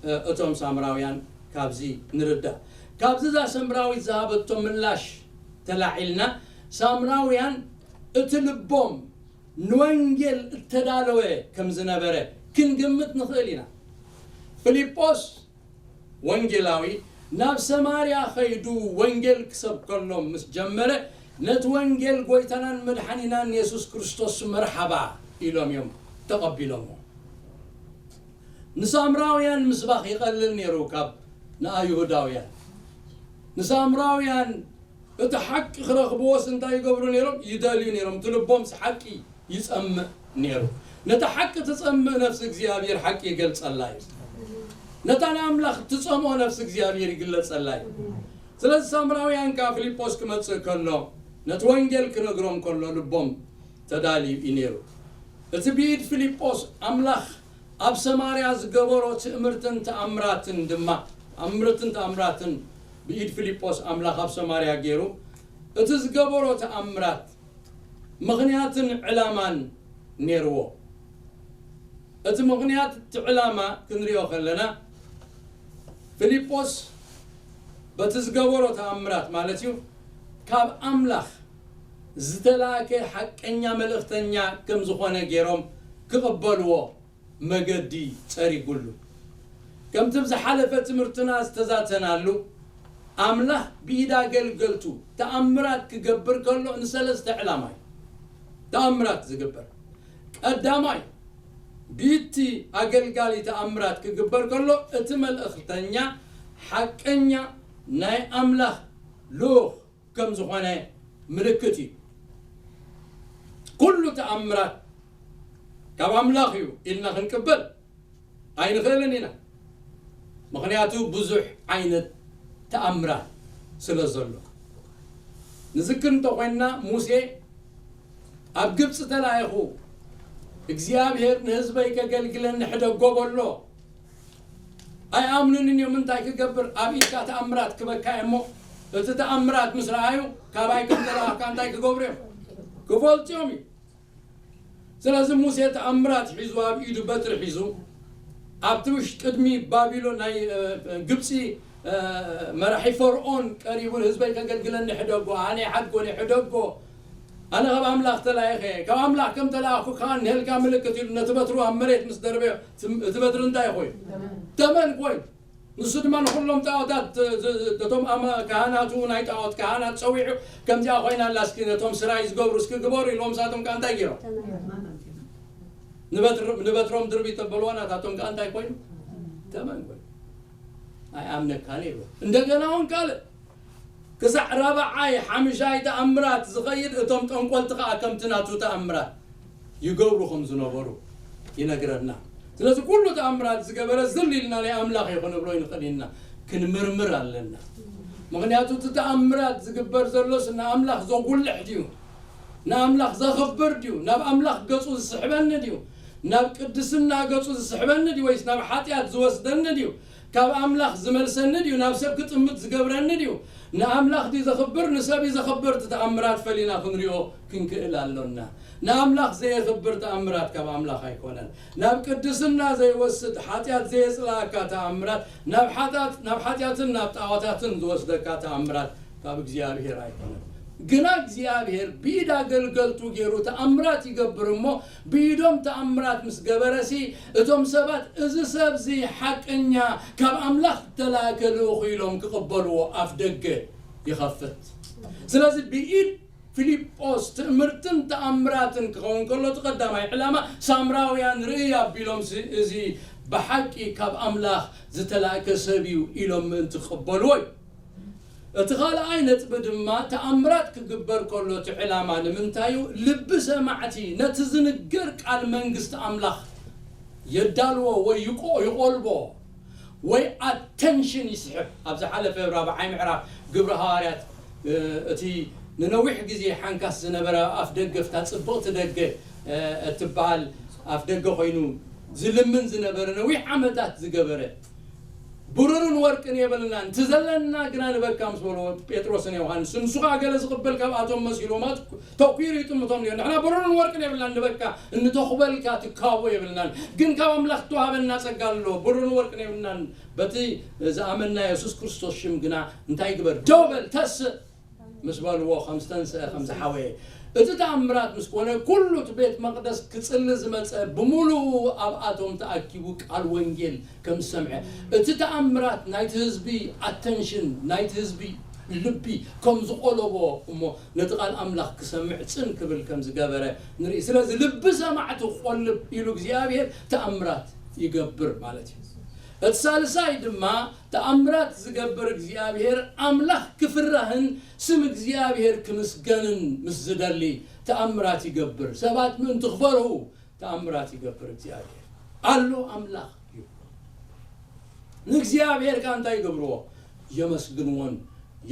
እ፣ እቶም ሳምራውያን ካብዚ ንርዳእ። ካብዚ እዛ ሳምራዊት ዝሃበቶ ምላሽ ተላዒልና፣ ሳምራውያን እቲ ልቦም ንወንጌል እተዳለወ ከም ዝነበረ ክንግምት ንኽእል ኢና። ፊልጶስ ወንጌላዊ ናብ ሰማርያ ኸይዱ ወንጌል ክሰብከሎም ምስ ጀመረ፣ ነቲ ወንጌል ጐይታናን መድሓኒናን የሱስ ክርስቶስ መርሓባ ኢሎም እዮም ተቐቢሎምዎ። ንሳምራውያን ምስባኽ ይቐልል ነይሩ ካብ ንኣይሁዳውያን። ንሳምራውያን እቲ ሓቂ ክረኽብዎስ እንታይ ይገብሩ ነይሮም? ይደልዩ ነይሮም። እቲ ልቦምስ ሓቂ ይጸምእ ነይሩ። ነታ ሓቂ ትጸምእ ነፍሲ እግዚኣብሔር ሓቂ ይገልጸላ እዩ። ነታ ንኣምላኽ ትጸምኦ ነፍሲ እግዚኣብሔር ይግለጸላ እዩ። ስለዚ ሳምራውያን ከኣ ፊልጶስ ክመጽእ ከሎ፣ ነቲ ወንጌል ክነግሮም ከሎ ልቦም ተዳልዩ እዩ ነይሩ። እቲ ብኢድ ፊልጶስ ኣምላኽ ኣብ ሰማርያ ዝገበሮ ትእምርትን ተኣምራትን ድማ፣ ኣምርትን ተኣምራትን ብኢድ ፊልጶስ ኣምላኽ ኣብ ሰማርያ ገይሩ፣ እቲ ዝገበሮ ተኣምራት ምኽንያትን ዕላማን ነይርዎ። እቲ ምኽንያት፣ እቲ ዕላማ ክንሪኦ ከለና፣ ፊልጶስ በቲ ዝገበሮ ተኣምራት ማለት እዩ፣ ካብ ኣምላኽ ዝተላእከ ሓቀኛ መልእኽተኛ ከም ዝኾነ ገይሮም ክቕበልዎ መገዲ ጸሪጉሉ። ከምቲ ብዝሓለፈ ትምህርትና ዝተዛተናሉ፣ ኣምላኽ ብኢድ ኣገልገልቱ ተኣምራት ክገብር ከሎ ንሰለስተ ዕላማ እዩ ተኣምራት ዝግበር። ቀዳማይ፣ ብኢድቲ ኣገልጋሊ ተኣምራት ክግበር ከሎ፣ እቲ መልእኽተኛ ሓቀኛ ናይ ኣምላኽ ልኡኽ ከም ዝኾነ ምልክት እዩ። ኩሉ ተኣምራት ካብ ኣምላኽ እዩ ኢልና ክንቅበል ኣይንኽእልን ኢና። ምኽንያቱ ብዙሕ ዓይነት ተኣምራት ስለ ዘሎ። ንዝክር እንተኾይንና፣ ሙሴ ኣብ ግብፂ ተላኢኹ፣ እግዚኣብሔር ንህዝበይ ከገልግለኒ ሕደጎ በሎ። ኣይኣምኑንን እዮም። እንታይ ክገብር? ኣብ ኢድካ ተኣምራት ክበካ እሞ፣ እቲ ተኣምራት ምስ ረኣዩ፣ ካባይ ከም ተላእካ እንታይ ክገብሩ እዮም? ክፈልጡ እዮም እዩ። ስለዚ ሙሴ ተኣምራት ሒዙ፣ ኣብ ኢዱ በትሪ ሒዙ፣ ኣብቲ ውሽጢ ቅድሚ ባቢሎን ናይ፣ እ፣ ግብፂ፣ እ፣ መራሒ ፈርዖን ቀሪቡ፣ "ንህዝበይ ከገልግለኒ ሕደጎ፣ ኣነ ይሓድጎ፣ እኔ ሕደጎ፣ ኣነ ካብ ኣምላኽ ተላኢኸ፣ ካብ ኣምላኽ ከም ተላእኩ ከኣ እኒሀልካ ምልክት" ኢሉ ነቲ በትሩ ኣብ መሬት ምስ ደርበዮ፣ እቲ፣ እቲ በትሪ እንታይ ኮይኑ? ተመን ኮይኑ። ንሱ ድማ ንኹሎም ጣዖታት፣ እ፣ ዝ-፣ ነቶም ኣማ-፣ ካህናቱ ናይ ጣዖት ካህናት ጸዊዑ፣ "ከምዚኣ ኮይና ኣላ፣ እስኪ ነቶም ስራይ ዝገብሩ እስኪ ግበሩ" ኢልዎም፣ ንሳቶም ከኣ እንታይ ገይሮም? ንበትር-፣ ንበትሮም ድርቢት ተበልዋ፣ ናታቶም ከኣ እንታይ ኮይኑ? ተመን ኮይኑ። "ኣይኣምነካን" ኢልዎ። እንደገና እውን ካልእ ክሳዕ ራብዓይ ሓምሻይ ተኣምራት ዝኸይድ፣ እቶም ጠንቆልቲ ከኣ ከምቲ ናቱ ተኣምራት ይገብሩ ከም ዝነበሩ ይነግረና። ስለዚ ኩሉ ተኣምራት ዝገበረ ዝል ኢልና ናይ ኣምላኽ እዩ ክንብሎ ይንኽእል ኢና። ክንምርምር ኣለና። ምኽንያቱ እቲ ተኣምራት ዝግበር ዘሎስ ንኣምላኽ ዘጉልሕ ድዩ? ንኣምላኽ ዘኽብር ድዩ? ናብ ኣምላኽ ገጹ ዝስሕበኒ ድዩ? ናብ ቅድስና ገጹ ዝስሕበኒ ድዩ? ወይስ ናብ ሓጢኣት ዝወስደኒ ድዩ? ካብ ኣምላኽ ዝመልሰኒ ድዩ? ናብ ሰብ ክጥምት ዝገብረኒ ድዩ? ንኣምላኽ ድዩ ዘኽብር፣ ንሰብ እዩ ዘኽብር? እቲ ተኣምራት ፈሊና ክንሪኦ ክንክእል ኣሎና። ንኣምላኽ ዘየኽብር ተኣምራት ካብ ኣምላኽ ኣይኮነን። ናብ ቅድስና ዘይወስድ፣ ሓጢኣት ዘየጽልኣካ ተኣምራት፣ ናብ ሓጢኣት፣ ናብ ሓጢኣትን ናብ ጣዖታትን ዝወስደካ ተኣምራት ካብ እግዚኣብሔር ኣይኮነን። ግና እግዚኣብሔር ብኢድ ኣገልገልቱ ገይሩ ተኣምራት ይገብር እሞ፣ ብኢዶም ተኣምራት ምስ ገበረሲ፣ እቶም ሰባት፣ "እዚ ሰብዚ ሓቀኛ ካብ ኣምላኽ እተላእከ ልኡኽ" ኢሎም ክቕበልዎ ኣፍ ደገ ይኸፍት። ስለዚ ብኢድ ፊልጶስ ትእምርትን ተኣምራትን ክኸውን ከሎ፣ እቲ ቀዳማይ ዕላማ፣ ሳምራውያን ርእይ ኣቢሎም፣ "እዚ ብሓቂ ካብ ኣምላኽ ዝተላእከ ሰብ እዩ" ኢሎም ምእንቲ ክቕበልዎ እዩ። እቲ ካልኣይ ነጥቢ ድማ፣ ተኣምራት ክግበር ከሎ እቲ ዕላማ ንምንታይ እዩ? ልቢ ሰማዕቲ ነቲ ዝንገር ቃል መንግስቲ ኣምላኽ የዳልዎ ወይ ይቆ-፣ ይቆልቦ ወይ ኣተንሽን ይስሕብ። ኣብ ዝሓለፈ ራብዓይ ምዕራፍ ግብሪ ሃዋርያት፣ እ፣ እቲ ንነዊሕ ግዜ ሓንካስ ዝነበረ ኣፍ ደገ፣ እታ ጽብቕቲ ደገ፣ እ፣ እትበሃል ኣፍ ደገ ኮይኑ ዝልምን ዝነበረ፣ ነዊሕ ዓመታት ዝገበረ፣ "ብሩርን ወርቅን የብልናን፣ እቲ ዘለና ግና ንበካ" ምስ በልዎ ጴጥሮስን ዮሃንስን፣ ንሱ ኸኣ ገለ ዝቕበል ካብኣቶም መሲልዎም፣ ኣት-፣ ተኲሩ ይጥምቶም ነይሩ። "ንሕና ብሩርን ወርቅን የብልናን፣ ንበካ እንተኹበልካ ትካቦ የብልናን፣ ግን ካብ ኣምላኽ እተዋህበና ጸጋ ኣሎ፣ ብሩርን ወርቅን የብልናን፣ በቲ ዝኣመንና የሱስ ክርስቶስ ሽም ግና እንታይ ግበር? ደው በል፣ ተስእ" ምስ በልዎ፣ ከም ዝተንስአ፣ ከም ዝሓወየ፣ እቲ ተኣምራት ምስ ኮነ፣ ኩሉ እቲ ቤት መቕደስ ክጽሊ ዝመጸ ብምሉኡ ኣብኣቶም ተኣኪቡ ቃል ወንጌል ከም ዝሰምዐ፣ እቲ ተኣምራት ናይቲ ህዝቢ ኣተንሽን፣ ናይቲ ህዝቢ ልቢ ከም ዝቆለቦ እሞ፣ ነቲ ቃል ኣምላኽ ክሰምዕ ጽን ክብል ከም ዝገበረ ንርኢ። ስለዚ ልቢ ሰማዕቲ ክቆልብ ኢሉ እግዚኣብሔር ተኣምራት ይገብር ማለት እዩ። እቲ ሳልሳይ ድማ፣ ተኣምራት ዝገብር እግዚኣብሔር ኣምላኽ ክፍራህን ስም እግዚኣብሔር ክምስገንን ምስ ዝደሊ፣ ተኣምራት ይገብር። ሰባት ምእንቲ ክፈርሁ ተኣምራት ይገብር እግዚኣብሔር። ኣሎ ኣምላኽ እዩ። ንእግዚኣብሔር ከኣ እንታይ ይገብርዎ? የመስግንዎን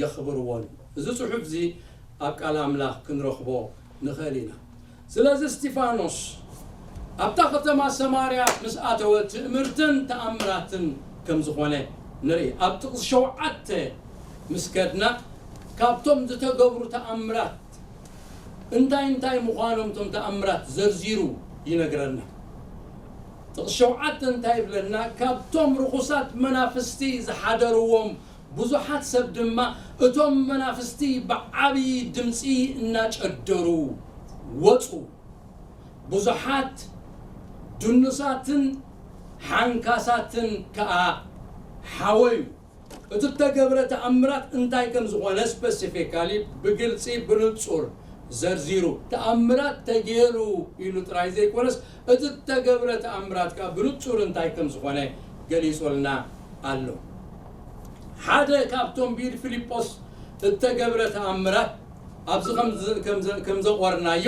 የኽብርዎን። እዚ ጽሑፍ እዚ ኣብ ቃል ኣምላኽ ክንረኽቦ ንኽእል ኢና። ስለዚ እስጢፋኖስ ኣብታ ከተማ ሰማርያ ምስ ኣተወ ትእምርትን ተኣምራትን ከም ዝኾነ ንርኢ። ኣብ ጥቕሲ ሸውዓተ ምስ ከድና ካብቶም ዝተገብሩ ተኣምራት እንታይ እንታይ ምዃኖም እቶም ተኣምራት ዘርዚሩ ይነግረና። ጥቕሲ ሸውዓተ እንታይ ይብለና? ካብቶም ርኹሳት መናፍስቲ ዝሓደርዎም ብዙሓት ሰብ ድማ እቶም መናፍስቲ ብዓብዪ ድምፂ እናጨደሩ ወፁ። ብዙሓት ድኑሳትን ሓንካሳትን ከኣ ሓወዩ። እቲ እተገብረ ተኣምራት እንታይ ከም ዝኾነ ስፐሲፊካሊ ብግልፂ ብንጹር ዘርዚሩ። ተኣምራት ተገይሩ ኢሉ ጥራይ ዘይኮነስ እቲ እተገብረ ተኣምራት ከኣ ብንጹር እንታይ ከም ዝኾነ ገሊጹልና ኣሎ። ሓደ ካብቶም ብኢድ ፊልጶስ እተገብረ ተኣምራት ኣብዚ ከም ዘ- ከም ዘ- ከም ዘቖርናዮ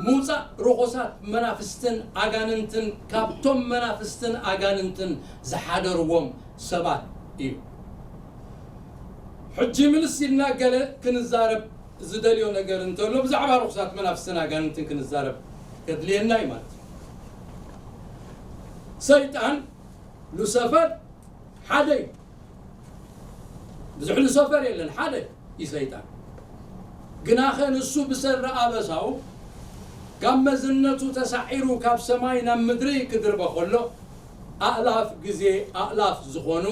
ምውፃእ ርኹሳት መናፍስትን ኣጋንንትን ካብቶም መናፍስትን ኣጋንንትን ዝሓደርዎም ሰባት እዩ። ሕጂ ምልስ ኢልና ገለ ክንዛረብ ዝደልዮ ነገር እንተሎ ብዛዕባ ርኹሳት መናፍስትን ኣጋንንትን ክንዛረብ ከድልየና እዩ ማለት እዩ። ሰይጣን ሉሰፈር ሓደ እዩ። ብዙሕ ሉሰፈር የለን፣ ሓደ እዩ ሰይጣን። ግናኸ ንሱ ብሰሪ ኣበሳኡ ካብ መዝነቱ ተሳዒሩ ካብ ሰማይ ናብ ምድሪ ክድርበ ከሎ ኣእላፍ ግዜ ኣእላፍ ዝኾኑ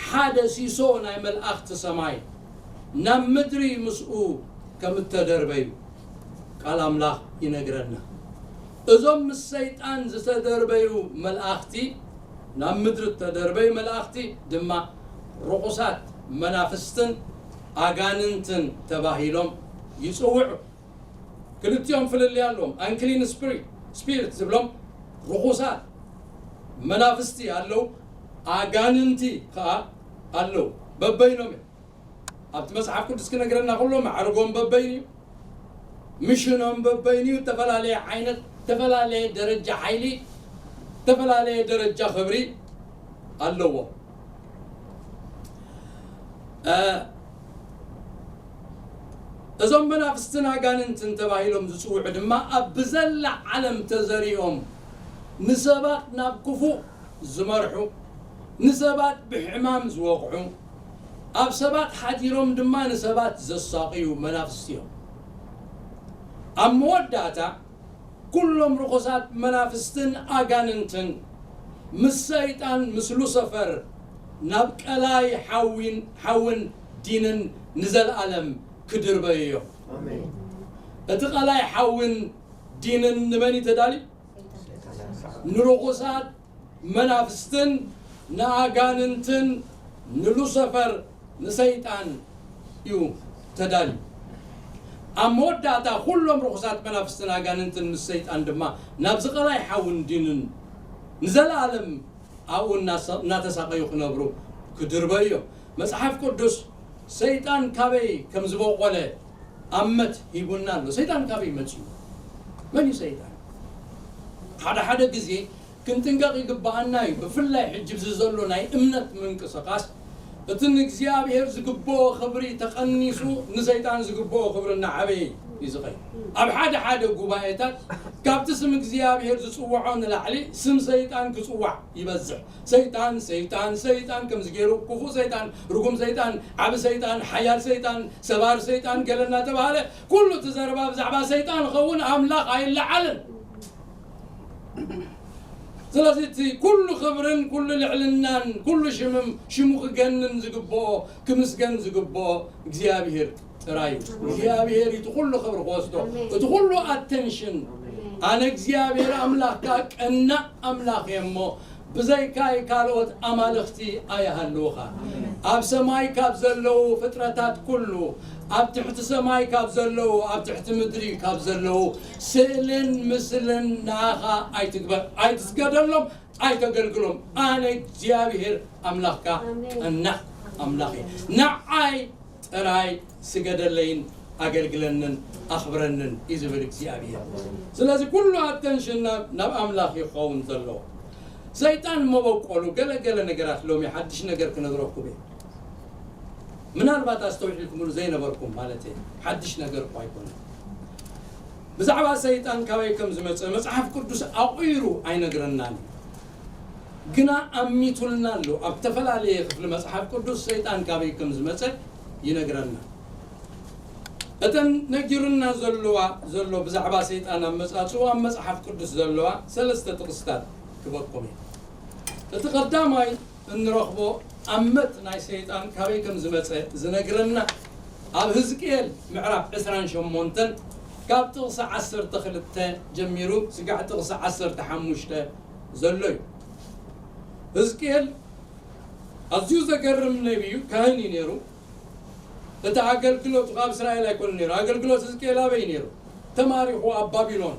ሓደ ሲሶ ናይ መላእኽቲ ሰማይ ናብ ምድሪ ምስኡ ከም እተደርበዩ ቃል ኣምላኽ ይነግረና። እዞም ምስ ሰይጣን ዝተደርበዩ መላእኽቲ፣ ናብ ምድሪ እተደርበዩ መላእኽቲ ድማ ርኹሳት መናፍስትን ኣጋንንትን ተባሂሎም ይጽውዑ። ክልቲኦም ፍልልይ ኣለዎም። ኣንክሊን ስፒሪት ስፒሪት ዝብሎም ርኹሳት መናፍስቲ ኣለዉ፣ ኣጋንንቲ ከኣ ኣለዉ። በበይኖም እዮም። ኣብቲ መጽሓፍ ቅዱስ ክነግረና ከሎ ማዕርጎም በበይኑ እዩ። ምሽኖም በበይኑ እዩ። ዝተፈላለየ ዓይነት፣ ዝተፈላለየ ደረጃ ሓይሊ፣ ዝተፈላለየ ደረጃ ክብሪ ኣለዎ። እ፣ እዞም መናፍስትን ኣጋንንትን ተባሂሎም ዝጽውዑ ድማ ኣብ ብዘላ ዓለም ተዘሪኦም ንሰባት ናብ ክፉእ ዝመርሑ፣ ንሰባት ብሕማም ዝወቕዑ፣ ኣብ ሰባት ሓዲሮም ድማ ንሰባት ዘሳቕዩ መናፍስቲ እዮም። ኣብ መወዳእታ ኩሎም ርኹሳት መናፍስትን ኣጋንንትን ምስ ሰይጣን ምስ ሉሰፈር ናብ ቀላይ ሓዊን ሓውን ዲንን ንዘለኣለም ክድርበዩ እዮም። ኣሜን። እቲ ቀላይ ሓውን ዲንን ንመን እዩ ተዳልዩ? ንርኹሳት መናፍስትን ንኣጋንንትን ንሉሰፈር ንሰይጣን እዩ ተዳልዩ። ኣብ መወዳእታ ኩሎም ርኹሳት መናፍስትን ኣጋንንትን ምስ ሰይጣን ድማ ናብዚ ቀላይ ሓውን ዲንን ንዘለኣለም ኣብኡ እናሰ- እናተሳቐዩ ክነብሩ ክድርበዩ እዮም። መጽሓፍ ቅዱስ ሰይጣን ካበይ ከም ዝበቆለ ኣመት ሂቡና ኣሎ። ሰይጣን ካበይ መጺኡ? መን እዩ ሰይጣን? ሓደ ሓደ ግዜ ክንጥንቀቕ ይግብኣና እዩ። ብፍላይ ሕጂ እዚ ዘሎ ናይ እምነት ምንቅስቓስ እቲ ንእግዚኣብሔር ዝግብኦ ክብሪ ተቐኒሱ ንሰይጣን ዝግብኦ ክብሪ እናዓበየ እዩ ዝኸይድ። ኣብ ሓደ ሓደ ጉባኤታት ካብቲ ስም እግዚኣብሔር ዝጽውዖ ንላዕሊ ስም ሰይጣን ክጽዋዕ ይበዝሕ። ሰይጣን ሰይጣን ሰይጣን ከምዚ ገይሩ ክፉእ ሰይጣን ርጉም ሰይጣን ዓቢ ሰይጣን ሓያል ሰይጣን ሰባር ሰይጣን ገለ እናተባሃለ ኩሉ እቲ ዘረባ ብዛዕባ ሰይጣን ኸውን ኣምላኽ ኣይለዓልን። ስለዚ እቲ ኩሉ ክብርን ኩሉ ልዕልናን ኩሉ ሽምም ሽሙ ክገንን ዝግብኦ ክምስገን ዝግብኦ እግዚኣብሔር ጥራይ እዩ። እግዚኣብሔር እዩ እቲ ኩሉ ክብሪ ክወስዶ ኣሜን። እቲ ኩሉ ኣቴንሽን ኣሜን። ኣነ እግዚኣብሔር ኣምላኽካ ቀናእ ኣምላኽ እየ እሞ ብዘይካይ ካልኦት ኣማልኽቲ ኣይሃልውኻ። ኣብ ሰማይ ካብ ዘለዉ ፍጥረታት ኩሉ ኣብ ትሕቲ ሰማይ ካብ ዘለዉ ኣብ ትሕቲ ምድሪ ካብ ዘለዉ ስእልን ምስልን ንኣኻ ኣይትግበር ኣይትስገደሎም ኣይተገልግሎም ኣነ እግዚኣብሔር ኣምላኽካ ኣሜን። ቀናእ ኣምላኽ እየ ንዓይ ጥራይ ስገደለይን ኣገልግለንን ኣኽብረንን እዩ ዝብል እግዚኣብሔር። ስለዚ ኩሉ ኣተንሽን ናብ ኣምላኽ ይኸውን ዘለዎ። ሰይጣን መበቆሉ ገለገለ ነገራት ሎሚ ሓድሽ ነገር ክነግረኩም እየ። ምናልባት ኣስተውዒልኩምሉ ዘይነበርኩም ማለት እየ። ሓድሽ ነገር እኳ ኣይኮነን። ብዛዕባ ሰይጣን ካበይ ከም ዝመጸ መጽሓፍ ቅዱስ ኣቑይሩ ኣይነግረናን እዩ። ግና ኣሚቱልና ኣሎ። ኣብ ዝተፈላለየ ክፍሊ መጽሓፍ ቅዱስ ሰይጣን ካበይ ከም ዝመጸ ይነግረና። እተን ነጊሩና ዘለዋ ዘሎ ብዛዕባ ሰይጣን ኣመጻጽኡ ኣብ መጽሓፍ ቅዱስ ዘለዋ ሰለስተ ጥቕስታት ክበኩም እየ። እቲ ቀዳማይ እንረኽቦ ኣመት ናይ ሰይጣን ካበይ ከም ዝመጸ ዝነግረና ኣብ ህዝቅኤል ምዕራፍ ዕስራን ሸሞንተን ካብ ጥቕሲ ዓሰርተ ክልተ ጀሚሩ ስጋዕ ጥቕሲ ዓሰርተ ሓሙሽተ ዘሎ እዩ። ህዝቅኤል ኣዝዩ ዘገርም ነቢዩ ካህን እዩ ነይሩ። እቲ ኣገልግሎቱ ካብ እስራኤል ኣይኮነ ነይሩ። ኣገልግሎት ህዝቅኤል ኣበይ ነይሩ? ተማሪኹ ኣብ ባቢሎን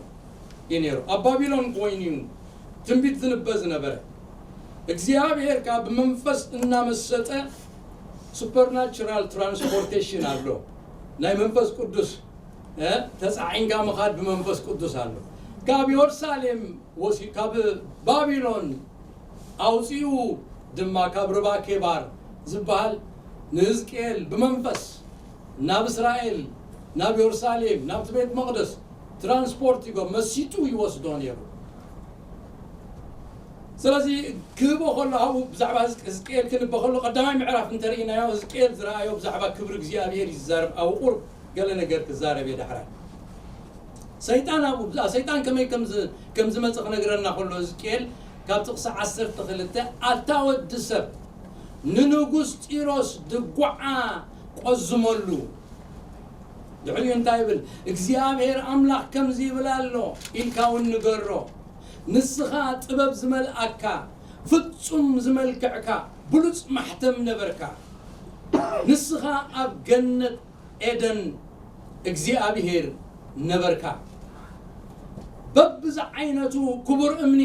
እዩ ነይሩ። ኣብ ባቢሎን ኮይኑ እዩ ትንቢት ዝንበ ዝነበረ። እግዚኣብሔር ካብ ብመንፈስ እናመሰጠ ሱፐርናቹራል ትራንስፖርቴሽን ኣሎ። ናይ መንፈስ ቅዱስ እ፣ ተጻዒንካ ምኻድ ብመንፈስ ቅዱስ ኣሎ። ካብ የሩሳሌም ወሲ-፣ ካብ ባቢሎን ኣውጺኡ ድማ ካብ ርባ ኬባር ዝበሃል ንህዝቅኤል ብመንፈስ ናብ እስራኤል፣ ናብ የሩሳሌም፣ ናብቲ ቤት መቕደስ ትራንስፖርት ይጎ-፣ መሲጡ ይወስዶ ነይሩ። ስለዚ ክህቦ ከሎ ኣብኡ ብዛዕባ ህዝቅ-፣ ህዝቅኤል ክንበ ከሎ ቀዳማይ ምዕራፍ እንተርኢናዮ ህዝቅኤል ዝረኣዮ ብዛዕባ ክብሪ እግዚኣብሔር ይዛረብ። ኣብኡ ቁሩብ ገለ ነገር ክዛረብ እየ ዳሕራይ። ሰይጣን ኣብኡ፣ ብዛ-፣ ሰይጣን ከመይ ከም ዝ-፣ ከም ዝመጽእ ክነግረና ከሎ ህዝቅኤል ካብ ጥቕሲ ዓሰርተ ክልተ ኣታ ወዲ ሰብ ንንጉስ ጢሮስ ድጓዓ ቆዝመሉ። ድሕሪኡ እንታይ ይብል? እግዚኣብሔር ኣምላኽ ከምዚ ይብል ኣሎ ኢልካ እውን ንገሮ። ንስኻ ጥበብ ዝመልኣካ፣ ፍጹም ዝመልክዕካ፣ ብሉጽ ማሕተም ነበርካ። ንስኻ ኣብ ገነት ኤደን እግዚኣብሔር ነበርካ። በብዝዓይነቱ ክቡር እምኒ፣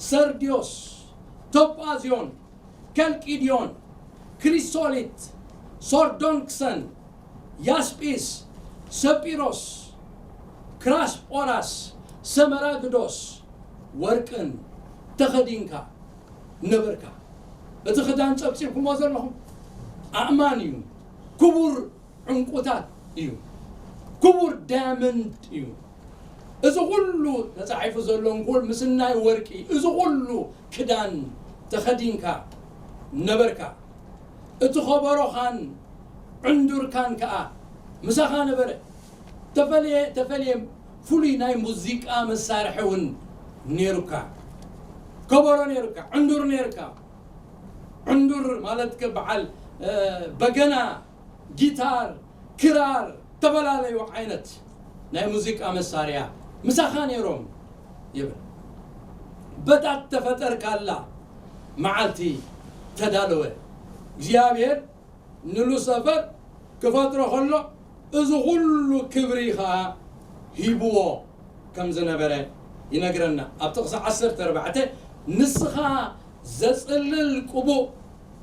ሰርድዮስ፣ ቶጳዝዮን፣ ከልቂድዮን፣ ክሪሶሊት፣ ሶርዶንክሰን፣ ያስጲስ፣ ሰጲሮስ፣ ክራስጶራስ፣ ሰመራግዶስ፣ ወርቅን ተኸዲንካ ነበርካ። እቲ ክዳን ጸብጺብኩሞ ዘለኹም ኣእማን እዩ። ክቡር ዕንቁታት እዩ። ክቡር ዳያመንድ እዩ። እዚ ኩሉ ተጻሒፉ ዘሎ እንኩል ምስናይ ወርቂ፣ እዚ ኩሉ ክዳን ተኸዲንካ ነበርካ። እቲ ከበሮኻን ዕንዱርካን ከኣ ምሳኻ ነበረ። ተፈልየ፣ ተፈልየ ፍሉይ ናይ ሙዚቃ መሳርሒ እውን ነይሩካ። ከበሮ ነይሩካ፣ ዕንዱር ነይሩካ። ዕንዱር ማለት ከ በዓል፣ እ፣ በገና፣ ጊታር፣ ክራር፣ ዝተፈላለዩ ዓይነት ናይ ሙዚቃ መሳርያ ምሳኻ ነይሮም ይብል። በታ እተፈጠርካላ መዓልቲ ተዳለወ። እግዚኣብሔር ንሉሰፈር ክፈጥሮ ከሎ እዚ ኩሉ ክብሪ ኸኣ ሂብዎ ከም ዝነበረ ይነግረና። ኣብ ጥቕሲ ዓሰርተ ኣርባዕተ ንስኻ ዘጽልል ቅቡእ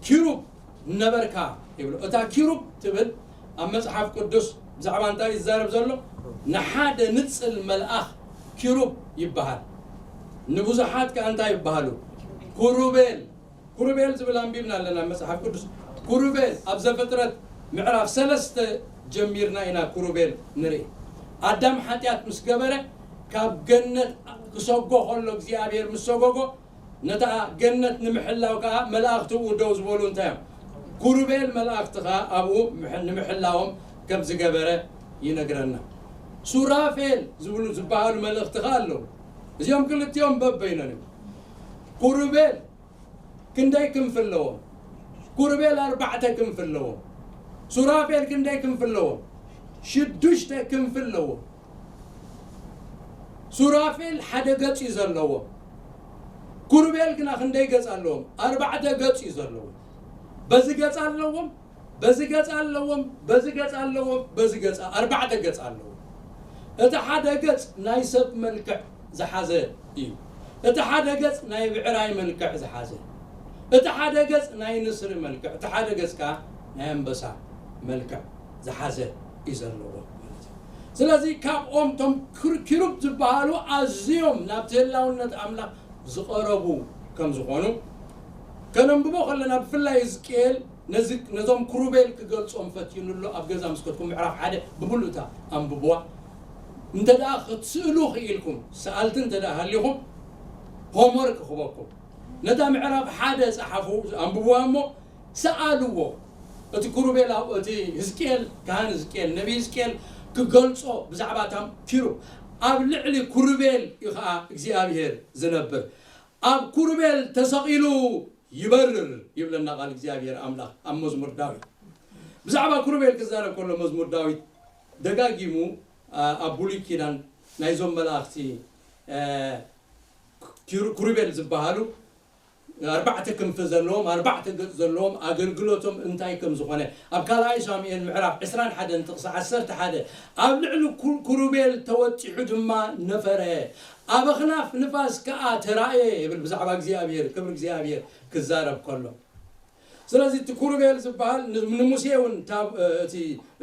ኪሩብ ነበርካ ይብሎ። እታ ኪሩብ ትብል ኣብ መጽሓፍ ቅዱስ ብዛዕባ እንታይ ይዛረብ ዘሎ? ንሓደ ንጽል መልኣኽ ኪሩብ ይበሃል። ንብዙሓት ከኣ እንታይ ይበሃሉ? ኩሩቤል። ኩሩቤል ዝብል ኣንቢብና ኣለና ኣብ መጽሓፍ ቅዱስ። ኩሩቤል ኣብ ዘፍጥረት ምዕራፍ ሰለስተ ጀሚርና ኢና ኩሩቤል ንርኢ። ኣዳም ሓጢኣት ምስ ገበረ ካብ ገነት ክሰጎ ከሎ እግዚኣብሔር ምስ ሰጎጎ ነታ ገነት ንምሕላው ከኣ መላእኽቲ ኣብኡ ደው ዝበሉ እንታይ እዮም? ኩሩቤል መላእኽቲ ከኣ ኣብኡ ምሕ-፣ ንምሕላዎም ከም ዝገበረ ይነግረና። ሱራፌል ዝብሉ ዝበሃሉ መለኽቲ ከኣ ኣለዉ። እዚኦም ክልቲኦም በበይኖም እዮም። ኩሩቤል ክንደይ ክንፊ ኣለዎም? ኩሩቤል ኣርባዕተ ክንፊ ኣለዎም። ሱራፌል ክንደይ ክንፊ ኣለዎም? ሽዱሽተ ክንፊ ኣለዎም። ሱራፌል ሓደ ገጽ እዩ ዘለዎም። ኩሩቤል ግና ክንደይ ገጽ ኣለዎም? ኣርባዕተ ገጽ እዩ ዘለዎም። በዚ ገጽ ኣለዎም፣ በዚ ገጽ ኣለዎም፣ በዚ ገጽ ኣለዎም፣ በዚ ገጽ፣ ኣርባዕተ ገጽ ኣለዎም። እቲ ሓደ ገጽ ናይ ሰብ መልክዕ ዝሓዘ እዩ። እቲ ሓደ ገጽ ናይ ብዕራይ መልክዕ ዝሓዘ፣ እቲ ሓደ ገጽ ናይ ንስሪ መልክዕ፣ እቲ ሓደ ገጽ ከኣ ናይ ኣንበሳ መልክዕ ዝሓዘ እዩ ዘለዎ ማለት እዩ። ስለዚ ካብኦም እቶም ክር-፣ ኪሩብ ዝበሃሉ ኣዝዮም ናብቲ ህላውነት ኣምላኽ ዝቐረቡ ከም ዝኾኑ ከነንብቦ ከለና፣ ብፍላይ ሕዝቅኤል ነዚ፣ ነዞም ክሩቤል ክገልጾም ፈትዩሉ ኣሎ። ኣብ ገዛ ምስ ከድኩም ምዕራፍ ሓደ ብምሉእታ ኣንብብዋ። እንተ ደኣ ክትስእሉ ክኢልኩም፣ ሰኣልቲ እንተ ደኣ ሃሊኹም፣ ሆምወርክ ክበኩም። ነታ ምዕራፍ ሓደ ጸሓፉ፣ ኣንብብዋ እሞ ሰኣልዎ። እቲ ኩሩቤል ኣብ፣ እቲ ህዝቅኤል፣ ካህን ህዝቅኤል፣ ነቢ ህዝቅኤል ክገልጾ ብዛዕባ እታ ኪሩብ፣ ኣብ ልዕሊ ኩሩቤል እዩ ኸኣ እግዚኣብሔር ዝነብር። ኣብ ኩሩቤል ተሰቒሉ ይበርር ይብለና ቃል እግዚኣብሔር ኣምላኽ ኣብ መዝሙር ዳዊት። ብዛዕባ ኩሩቤል ክዛረብ ከሎ መዝሙር ዳዊት ደጋጊሙ፣ ኣ-፣ ኣብ ብሉይ ኪዳን ናይዞም መላእኽቲ፣ እ፣ ኪሩ-፣ ኩሩቤል ዝበሃሉ ኣርባዕተ ክንፊ ዘለዎም፣ ኣርባዕተ ገጽ ዘለዎም፣ ኣገልግሎቶም እንታይ ከም ዝኾነ ኣብ ካልኣይ ሳሙኤል ምዕራፍ ዕስራን ሓደን ጥቕሲ ዓሰርተ ሓደ፣ ኣብ ልዕሊ ኩ-፣ ኩሩቤል ተወጢሑ ድማ ነፈረ፣ ኣብ ኣኽናፍ ንፋስ ከኣ ተራእየ ይብል ብዛዕባ እግዚኣብሔር፣ ክብሪ እግዚኣብሔር ክዛረብ ከሎ። ስለዚ እቲ ኩሩቤል ዝበሃል ን-፣ ንሙሴ እውን ታብ-፣ እቲ፣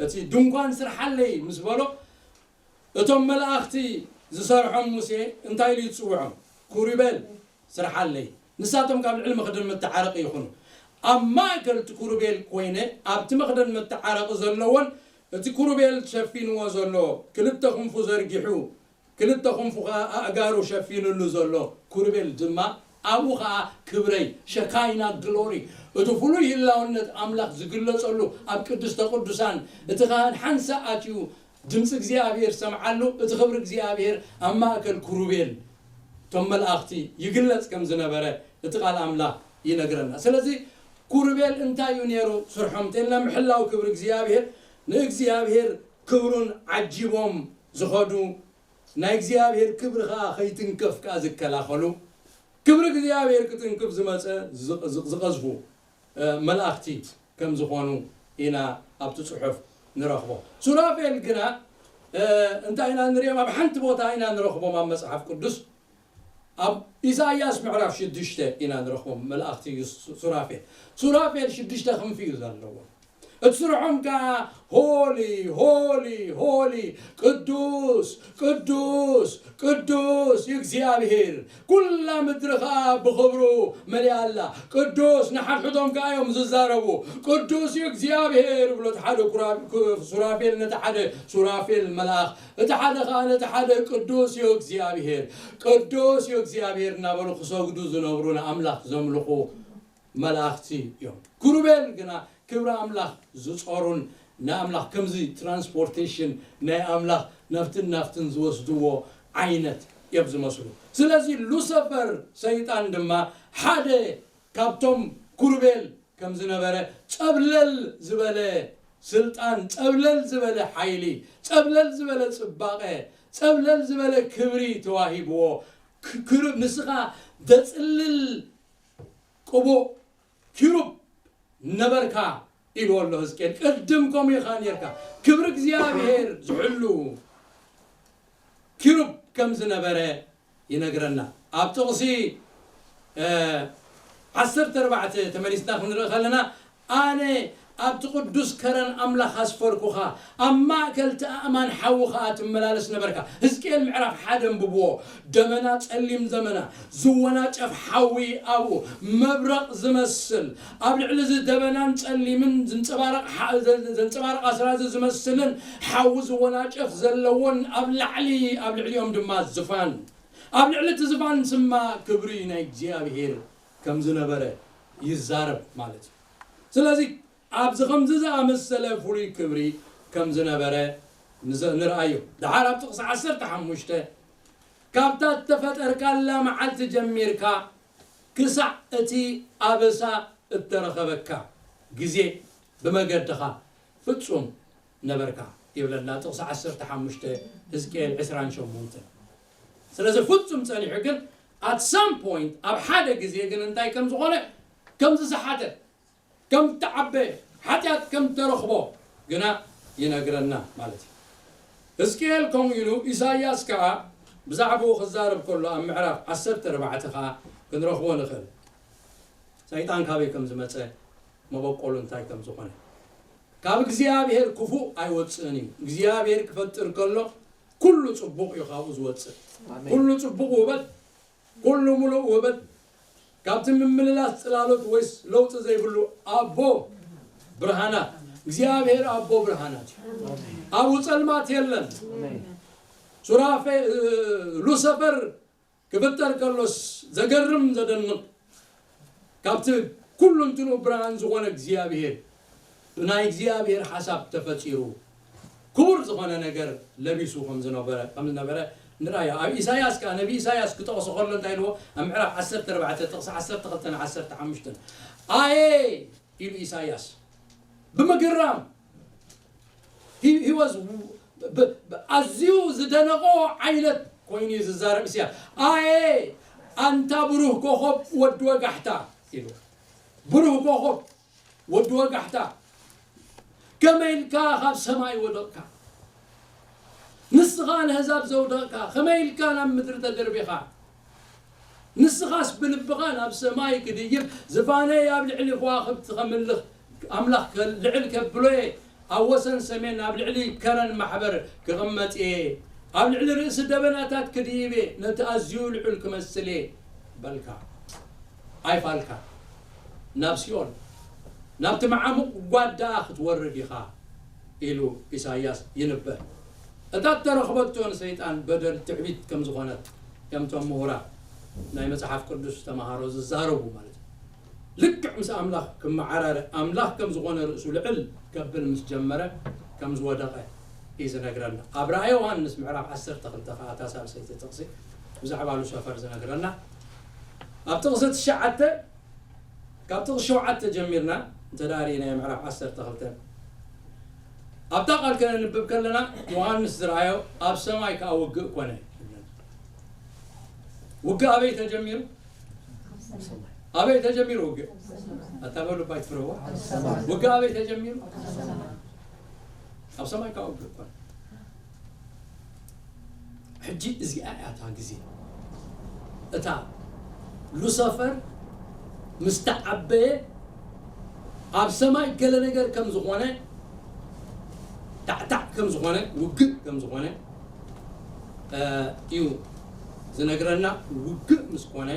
እቲ ድንኳን ስርሓለይ ምስ በሎ፣ እቶም መላእኽቲ ዝሰርሖም ሙሴ እንታይ ኢሉ ይጽውዖም? ኩሩቤል ስርሓለይ፣ ንሳቶም ካብ ልዕሊ መኽደን መተዓረቂ ይኹኑ። ኣብ ማእከል እቲ ኩሩቤል ኮይነ፣ ኣብቲ መኽደን መተዓረቂ ዘለዎን እቲ ኩሩቤል ሸፊንዎ ዘሎ፣ ክልተ ክንፉ ዘርጊሑ፣ ክልተ ክንፉ ኸኣ ኣእጋሩ ሸፊኑሉ ዘሎ ኩሩቤል ድማ፣ ኣብኡ ኸኣ ክብረይ፣ ሸካይና ግሎሪ፣ እቲ ፍሉይ ህላውነት ኣምላኽ ዝግለጸሉ ኣብ ቅድስተ ቅዱሳን፣ እቲ ኻህን ሓንሳእ ኣትዩ ድምፂ እግዚኣብሔር ሰምዓሉ፣ እቲ ክብሪ እግዚኣብሔር ኣብ ማእከል ኩሩቤል እቶም መላእኽቲ ይግለጽ ከም ዝነበረ እቲ ቃል ኣምላኽ ይነግረና። ስለዚ ኩሩቤል እንታይ እዩ ነይሩ ስርሖም? እንተልና ምሕላው ክብሪ እግዚኣብሔር፣ ንእግዚኣብሔር ክብሩን ዓጂቦም ዝኸዱ፣ ናይ እግዚኣብሔር ክብሪ ኸኣ ከይትንከፍ ከኣ ዝከላኸሉ፣ ክብሪ እግዚኣብሔር ክትንክፍ ዝመጸ ዝቕ-፣ ዝቕ-፣ ዝቐዝፉ፣ እ፣ መላእኽቲ ከም ዝኾኑ ኢና ኣብቲ ጽሑፍ ንረኽቦ። ሱራፌል ግና፣ እ፣ እንታይ ኢና ንሪኦም? ኣብ ሓንቲ ቦታ ኢና ንረኽቦም ኣብ መጽሓፍ ቅዱስ። ኣብ ኢሳይያስ ምዕራፍ ሽዱሽተ ኢና ንረኽቦም መላእኽቲ ሱ-፣ ሱራፌል። ሱራፌል ሽዱሽተ ክንፊ እዩ ዘለዎም። እቲ ስርሖም ከኣ ሆሊ፣ ሆሊ፣ ሆሊ፣ ቅዱስ፣ ቅዱስ፣ ቅዱስ እዩ እግዚኣብሔር፣ ኩላ ምድሪ ኸኣ ብኽብሩ መሊኣ ኣላ። ቅዱስ፣ ንሓድሕዶም ከኣ እዮም ዝዛረቡ። ቅዱስ እዩ እግዚኣብሔር ይብሎ እቲ ሓደ ኩራ-፣ ኩ-፣ ሱራፌል ነቲ ሓደ ሱራፌል መልኣኽ፣ እቲ ሓደ ኸኣ ነቲ ሓደ ቅዱስ እዩ እግዚኣብሔር፣ ቅዱስ እዩ እግዚኣብሔር እናበሉ ክሰግዱ ዝነብሩ ንኣምላኽ ዘምልኹ መላእኽቲ እዮም። ክሩቤል ግና ክብሪ ኣምላኽ ዝጾሩን ንኣምላኽ ከምዚ ትራንስፖርቴሽን ናይ ኣምላኽ ናብትን ናብትን ዝወስድዎ ዓይነት እዮም ዝመስሉ። ስለዚ ሉሰፈር ሰይጣን ድማ ሓደ ካብቶም ክሩቤል ከም ዝነበረ፣ ጸብለል ዝበለ ስልጣን፣ ጸብለል ዝበለ ሓይሊ፣ ጸብለል ዝበለ ጽባቐ፣ ጸብለል ዝበለ ክብሪ ተዋሂብዎ፣ ክ-፣ ክሩ-፣ ንስኻ ዘጽልል ቅቡእ ኪሩብ ነበርካ ኢልዎ ኣሎ ህዝቅኤል። ቅድም ከምኡ ኢኻ ኔርካ። ክብሪ እግዚኣብሔር ዝሕሉ ኪሩብ ከም ዝነበረ ይነግረና። ኣብ ጥቕሲ፣ እ፣ ዓሰርተ ኣርባዕተ ተመሊስና ክንርኢ ከለና፣ ኣነ ኣብቲ ቅዱስ ከረን ኣምላኽ ኣስፈርኩኻ፣ ኣብ ማእከል እቲ ኣእማን ሓዊ ኸኣ ትመላለስ ነበርካ። ህዝቅኤል ምዕራፍ ሓደ ኣንብብዎ። ደመና፣ ጸሊም ደመና፣ ዝወናጨፍ ሓዊ ኣብኡ፣ መብረቕ ዝመስል፣ ኣብ ልዕሊ እዚ ደበናን ጸሊምን ዝንጸባረቕ ሓ-፣ ዘ-፣ ዘንጸባርቕ ኣስራዚ ዝመስልን ሓዊ ዝወናጨፍ ዘለዎን፣ ኣብ ላዕሊ፣ ኣብ ልዕሊኦም ድማ ዝፋን፣ ኣብ ልዕሊ እቲ ዝፋን ስማ ክብሪ ናይ እግዚኣብሔር ከም ዝነበረ ይዛረብ ማለት እዩ። ስለዚ ኣብዚ ከምዚ ዝኣመሰለ ፍሉይ ክብሪ ከም ዝነበረ ንዘ-፣ ንርኣዮ። ደሓር ኣብ ጥቕሲ ዓሰርተ ሓሙሽተ፣ "ካብታ እተፈጠርካላ መዓልቲ ጀሚርካ ክሳዕ እቲ ኣበሳ እተረኸበካ ግዜ ብመገድኻ ፍጹም ነበርካ" ይብለና ጥቕሲ ዓሰርተ ሓሙሽተ ህዝቅኤል ዕስራን ሸሞንተን። ስለዚ ፍጹም ጸኒሑ፣ ግን at some point ኣብ ሓደ ግዜ ግን እንታይ ከም ዝኾነ፣ ከም ዝሰሓተ፣ ከም እተዓበየ፣ ሓጢኣት ከም እተረኽቦ ግና ይነግረና ማለት እዩ። ህዝቅኤል ከምኡ ኢሉ፣ ኢሳይያስ ከኣ ብዛዕባኡ ክዛረብ ከሎ ኣብ ምዕራፍ ዓሰርተ ኣርባዕተ ከኣ ክንረኽቦ ንኽእል። ሰይጣን ካበይ ከም ዝመጸ፣ መበቆሉ እንታይ ከም ዝኾነ። ካብ እግዚኣብሔር ክፉእ ኣይወጽእን እዩ። እግዚኣብሔር ክፈጥር ከሎ ኩሉ ጽቡቕ እዩ ካብኡ ዝወጽእ። ኣሜን። ኩሉ ጽቡቕ ውበት፣ ኩሉ ምሉእ ውበት፣ ካብቲ ምምልላስ ጽላሎት ወይስ ለውጢ ዘይብሉ ኣቦ ብርሃናት፣ እግዚኣብሔር ኣቦ ብርሃናት እዩ። ኣብኡ ጸልማት የለን። ኣሜን። ሱራፌ ሉሰፈር ክፍጠር ከሎስ ዘገርም ዘደንቕ ካብቲ ኩሉ እንትኑ ብርሃን ዝኾነ እግዚኣብሔር ብናይ እግዚኣብሔር ሓሳብ ተፈጺሩ ክቡር ዝኾነ ነገር ለቢሱ ከም ዝነበረ ከም ዝነበረ ንራእዮ ኣብ ኢሳያስ ከኣ ነቢ ኢሳያስ ክጠቕሶ ከሎ እንታይ ኢልዎ ኣብ ምዕራፍ ዓሰርተ ኣርባዕተ ጥቕሲ ዓሰርተ ክልተ ዓሰርተ ሓሙሽተ ኣየ ኢሉ ኢሳያስ ብምግራም ኣዝዩ ዝደነቆ ዓይነት ኮይኑ እዩ ዝዛረብ ኢሳያስ ኣየ ኣንታ ብሩህ ኮኸብ ወዲ ወጋሕታ ኢሉ ብሩህ ኮኸብ ወዲ ወጋሕታ ከመይ ኢልካ ካብ ሰማይ ወደቕካ ንስኻ ንህዛብ ዘውደቕካ ከመይ ኢልካ ናብ ምድሪ ተደርቢኻ ንስኻስ ብልብኻ ናብ ሰማይ ክድይብ ዝፋነይ ኣብ ልዕሊ ከዋኽብቲ ከምልኽ ኣምላኽ ልዕል ከብሎ እየ ኣብ ወሰን ሰሜን ኣብ ልዕሊ ከረን ማሕበር ክቕመጥ እየ ኣብ ልዕሊ ርእሲ ደበናታት ክድይብ እየ ነቲ ኣዝዩ ልዑል ክመስል እየ በልካ ኣይፋልካ ናብ ሲኦል ናብቲ መዓሙቕ ጓድ ደኣ ክትወርድ ኢኻ ኢሉ ኢሳይያስ ይንበ። እታ እተረኽበቶ ንሰይጣን በደል ትዕቢት ከም ዝኾነት እዮም እቶም ምሁራት ናይ መጽሓፍ ቅዱስ ተመሃሮ ዝዛረቡ ማለት እዩ። ልክዕ ምስ ኣምላኽ ክመዓራረ ኣምላኽ ከም ዝኾነ ርእሱ ልዕል ከብል ምስ ጀመረ ከም ዝወደቐ እዩ ዝነግረና። ኣብ ራእየ ዮሃንስ ምዕራፍ ዓሰርተ ክልተ ከኣ እታ ሳልሰይቲ ጥቕሲ ብዛዕባ ሉሰፈር ዝነግረና ኣብ ጥቕሲ ትሽዓተ ካብ ጥቕሲ ሸውዓተ ጀሚርና እንተ ደኣ ርኢናዮ ምዕራፍ ዓሰርተ ክልተ ኣብታ ቃል ከነንብብ ከለና ዮሃንስ ዝረኣዮ ኣብ ሰማይ ከኣ ውግእ ኮነ። ውግእ ኣበይ ተጀሚሩ? ኣበይ ተጀሚሩ ውግእ? ኣታ በሉ ባይ ትፍርዎ። ውግእ ኣበይ ተጀሚሩ? ኣብ ሰማይ ከኣ ውግእ ኮነ። ሕጂ እዚኣ እያ እታ ግዜ እታ ሉሰፈር ምስ ተዓበየ ኣብ ሰማይ ገለ ነገር ከም ዝኾነ ታዕታዕ ከም ዝኾነ ውግእ ከም ዝኾነ እዩ ዝነግረና። ውግእ ምስ ኮነ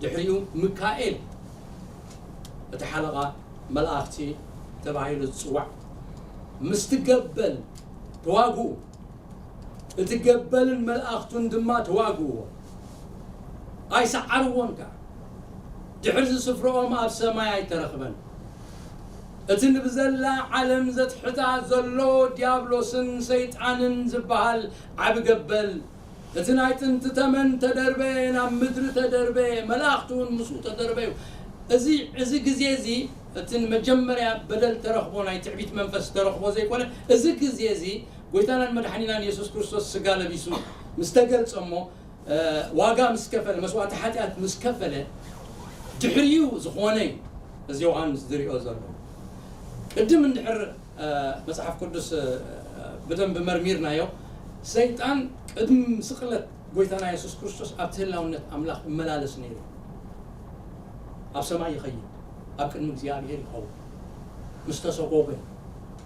ድሕሪኡ ሚካኤል እቲ ሓለቓ መላእኽቲ ተባሂሉ ዝፅዋዕ ምስቲ ገበል ተዋግኡ። እቲ ገበልን መላእኽቱን ድማ ተዋግእዎ፣ ኣይሰዓርዎን ከኣ። ድሕሪ እዚ ስፍራኦም ኣብ ሰማይ ኣይተረኽበን። እቲ ንብዘላ ዓለም ዘትሕታ ዘሎ ዲያብሎስን ሰይጣንን ዝበሃል ዓቢ ገበል፣ እቲ ናይ ጥንቲ ተመን ተደርበየ፣ ናብ ምድሪ ተደርበየ፣ መላእኽቲ እውን ምስኡ ተደርበዩ። እዚ እዚ ግዜ እዚ እቲ ንመጀመርያ በደል ተረኽቦ ናይ ትዕቢት መንፈስ ተረኽቦ ዘይኮነ፣ እዚ ግዜ እዚ ጎይታናን መድሓኒናን የሱስ ክርስቶስ ስጋ ለቢሱ ምስ ተገልጸ እሞ ዋጋ ምስ ከፈለ መስዋእቲ ሓጢኣት ምስ ከፈለ ድሕሪኡ ዝኾነ እዩ እዚ ዮሃንስ ዝሪኦ ዘሎ። ቅድም እንድሕር መፅሓፍ ቅዱስ ብደንብ መርሚርናዮ ሰይጣን ቅድሚ ስቕለት ጎይታና የሱስ ክርስቶስ ኣብቲ ህላውነት ኣምላኽ እመላለስ ነይሩ። ኣብ ሰማይ ይኸይድ፣ ኣብ ቅድሚ እግዚኣብሔር ይኸውን። ምስ ተሰጎገ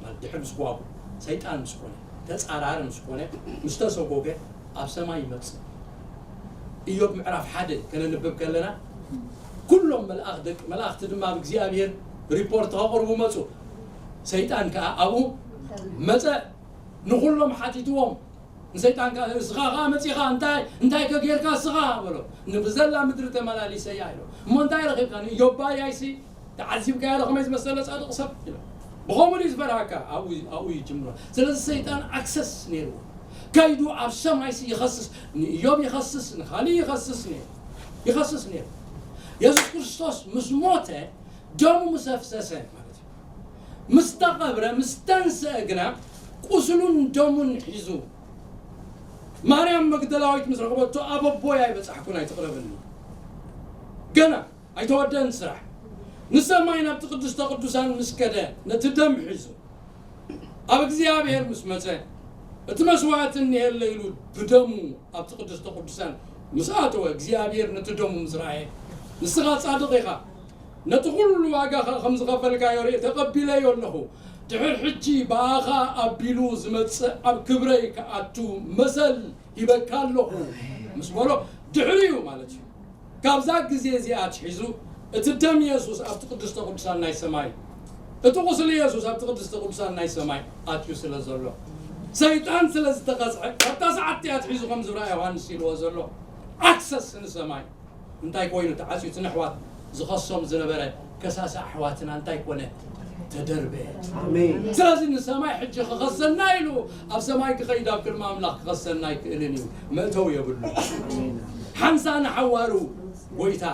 ማለት ድሕሪ ምስጓጉ ሰይጣን ምስ ኮነ ተጻራሪ ምስ ኮነ ምስ ተሰጎገ ኣብ ሰማይ ይመጽእ። ኢዮብ ምዕራፍ ሓደ ከነንብብ ከለና ኩሎም መልኣኽ ደቂ መላእኽቲ ድማ ኣብ እግዚኣብሔር ሪፖርት ከቕርቡ መጹ። ሰይጣን ከኣ ኣብኡ መጸ፣ ንኹሎም ሓቲትዎም። ንሰይጣን ከኣ እስኻ ከኣ መጺኻ እንታይ እንታይ ከጌርካ እስኻ በሎ። ንብዘላ ምድሪ ተመላሊሰያ ኢሎ። እሞ እንታይ ረኺብካ ንኢዮብ ባርያይሲ ተዓዚብካዮ ዶ ከመይ ዝመሰለ ጻድቕ ሰብ ኢሎ። ብኸምኡ ድዩ ዝፈርሃካ ኣብኡ ኣብኡ ይጅምሮ። ስለዚ ሰይጣን ኣክሰስ ነይርዎ። ከይዱ ኣብ ሰማይሲ ይኸስስ ንኢዮብ ይኸስስ ንኻልእ ይኸስስ ነይሩ ይኸስስ ነይሩ። የሱስ ክርስቶስ ምስ ሞተ ደሙ ምስ ኣፍሰሰ ማለት እዩ። ምስ ተቐብረ ምስ ተንስአ ግና ቁስሉን ደሙን ሒዙ ማርያም መግደላዊት ምስ ረኸበቶ ኣብ ኣቦይ ኣይበጻሕኩን ኣይትቕረበኒ ገና ኣይተወደን ስራሕ ንሰማይ ናብቲ ቅድስተ ቅዱሳን ምስ ከደ ነቲ ደም ሒዙ ኣብ እግዚኣብሔር ምስ መጸ እቲ መስዋእቲ እኒሀለ ኢሉ ብደሙ ኣብቲ ቅድስተ ቅዱሳን ምስ ኣተወ እግዚኣብሔር ነቲ ደሙ ምስ ረኣየ ንስኻ ጻድቕ ኢኻ ነቲ ኩሉ ዋጋ ኸ ከም ዝኸፈልካዮ ርኢ ተቐቢለዮ ኣለኹ ድሕር ሕጂ ብኣኻ ኣቢሉ ዝመጽእ ኣብ ክብረይ ክኣቱ መሰል ሂበካ ኣለኹ ምስ በሎ ድሕሪኡ ማለት እዩ ካብዛ ግዜ እዚኣ ኣትሒዙ እቲ ደም የሱስ ኣብቲ ቅድስተ ቅዱሳን ናይ ሰማይ እቲ ቁስሊ የሱስ ኣብቲ ቅድስተ ቅዱሳን ናይ ሰማይ ኣትዩ ስለ ዘሎ ሰይጣን ስለ ዝተቐጽዐ፣ ካብታ ሰዓት እቲኣ ኣትሒዙ ከም ዝብራ ዮሃንስ ኢልዎ ዘሎ ኣክሰስ ንሰማይ እንታይ ኮይኑ ተዓጽዩ? እቲ ንኣሕዋት ዝኸሶም ዝነበረ ከሳሲ ኣሕዋትና እንታይ ኮነ? ተደርበ። ኣሜን። ስለዚ ንሰማይ ሕጂ ክኸሰና ኢሉ ኣብ ሰማይ ክኸይድ ኣብ ቅድሚ ኣምላኽ ክኸሰና ኣይክእልን እዩ። መእተዊ የብሉ። ሓንሳ ንሓዋሩ ጎይታ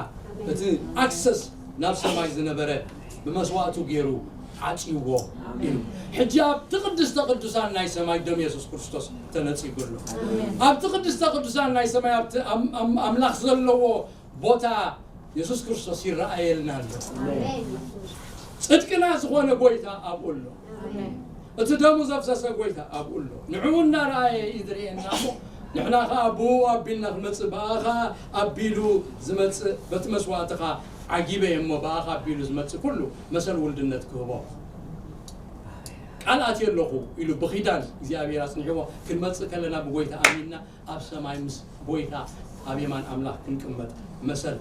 እቲ ኣክሰስ ናብ ሰማይ ዝነበረ ብመስዋእቱ ገይሩ ዓጽይዎ እዩ። ሕጂ ኣብቲ ቅድስተ ቅዱሳን ናይ ሰማይ ደም የሱስ ክርስቶስ ተነጺጉ ኣሎ። ኣብቲ ቅድስተ ቅዱሳን ናይ ሰማይ ኣብቲ ኣም- ኣም- ኣምላኽ ዘለዎ ቦታ የሱስ ክርስቶስ ይረኣየልና ኣሎ። ጽድቅና ዝኾነ ጎይታ ኣብኡ ኣሎ። እቲ ደሙ ዘፍሰሰ ጎይታ ኣብኡ ኣሎ። ንዕኡ እናረኣየ እዩ ዝርእየና እሞ ንሕና ኸዓ ብኡ ኣቢልና ክንመጽእ ብኣ ኸዓ ኣቢሉ ዝመጽእ በቲ መስዋእትኻ ዓጊበ እየ እሞ ብኣኻ ኣቢሉ ዝመጽእ ኩሉ መሰል ውልድነት ክህቦ ቃል ኣትየ ኣለኹ ኢሉ ብኺዳን እግዚኣብሔር ኣጽኒሕዎ ክንመጽእ ከለና ብጎይታ ኣሚንና ኣብ ሰማይ ምስ ጎይታ ኣብ የማን ኣምላኽ ክንቅመጥ መሰል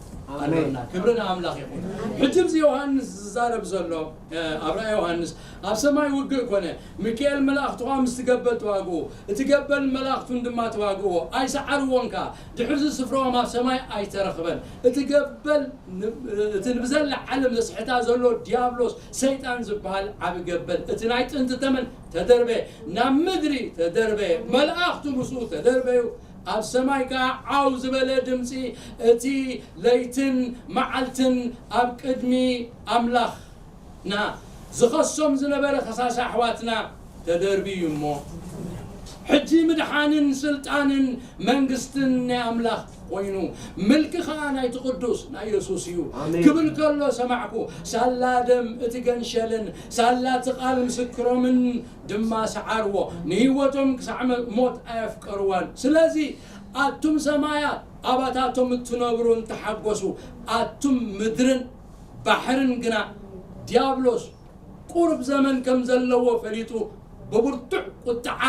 ኣለና። ክብሪ ንኣምላኽ ይኹን። ሕጂ እዚ ዮሃንስ ዝዛረብ ዘሎ ኣብ ራእይ ዮሃንስ ኣብ ሰማይ ውግእ ኮነ። ሚካኤል መላእኽቱ ኸዓ ምስቲ ገበል ተዋግኡ፣ እቲ ገበል መላእኽቱን ድማ ተዋግእዎ፣ ኣይሰዓርዎን ከኣ። ድሕርዚ ስፍራኦም ኣብ ሰማይ ኣይተረኽበን። እቲ ገበል እቲ ንብዘላ ዓለም ዘስሕታ ዘሎ ዲያብሎስ ሰይጣን ዝበሃል ዓቢ ገበል እቲ ናይ ጥንቲ ተመን ተደርበ፣ ናብ ምድሪ ተደርበ፣ መላእኽቱ ምስኡ ተደርበዩ። ኣብ ሰማይ ከኣ ዓው ዝበለ ድምጺ እቲ ለይትን መዓልትን ኣብ ቅድሚ ኣምላኽና ዝኸሶም ዝነበረ ከሳሲ ኣሕዋትና ተደርብዩ እሞ ሕጂ ምድሓንን ስልጣንን መንግስትን ናይ ኣምላኽ ኮይኑ ምልኪ ኸኣ ናይቲ ቅዱስ ናይ የሱስ እዩ። ክብል ከሎ ሰማዕኩ። ሳላ ደም እቲ ገንሸልን ሳላ እቲ ቃል ምስክሮምን ድማ ሰዓርዎ፣ ንህይወቶም ክሳዕ ሞት ኣየፍቀርዋን። ስለዚ ኣቱም ሰማያት ኣባታቶም እትነብሩን ተሓጎሱ፣ ኣቱም ምድርን ባሕርን ግና ዲያብሎስ ቁሩብ ዘመን ከም ዘለዎ ፈሊጡ ብብርቱዕ ቁጥዓ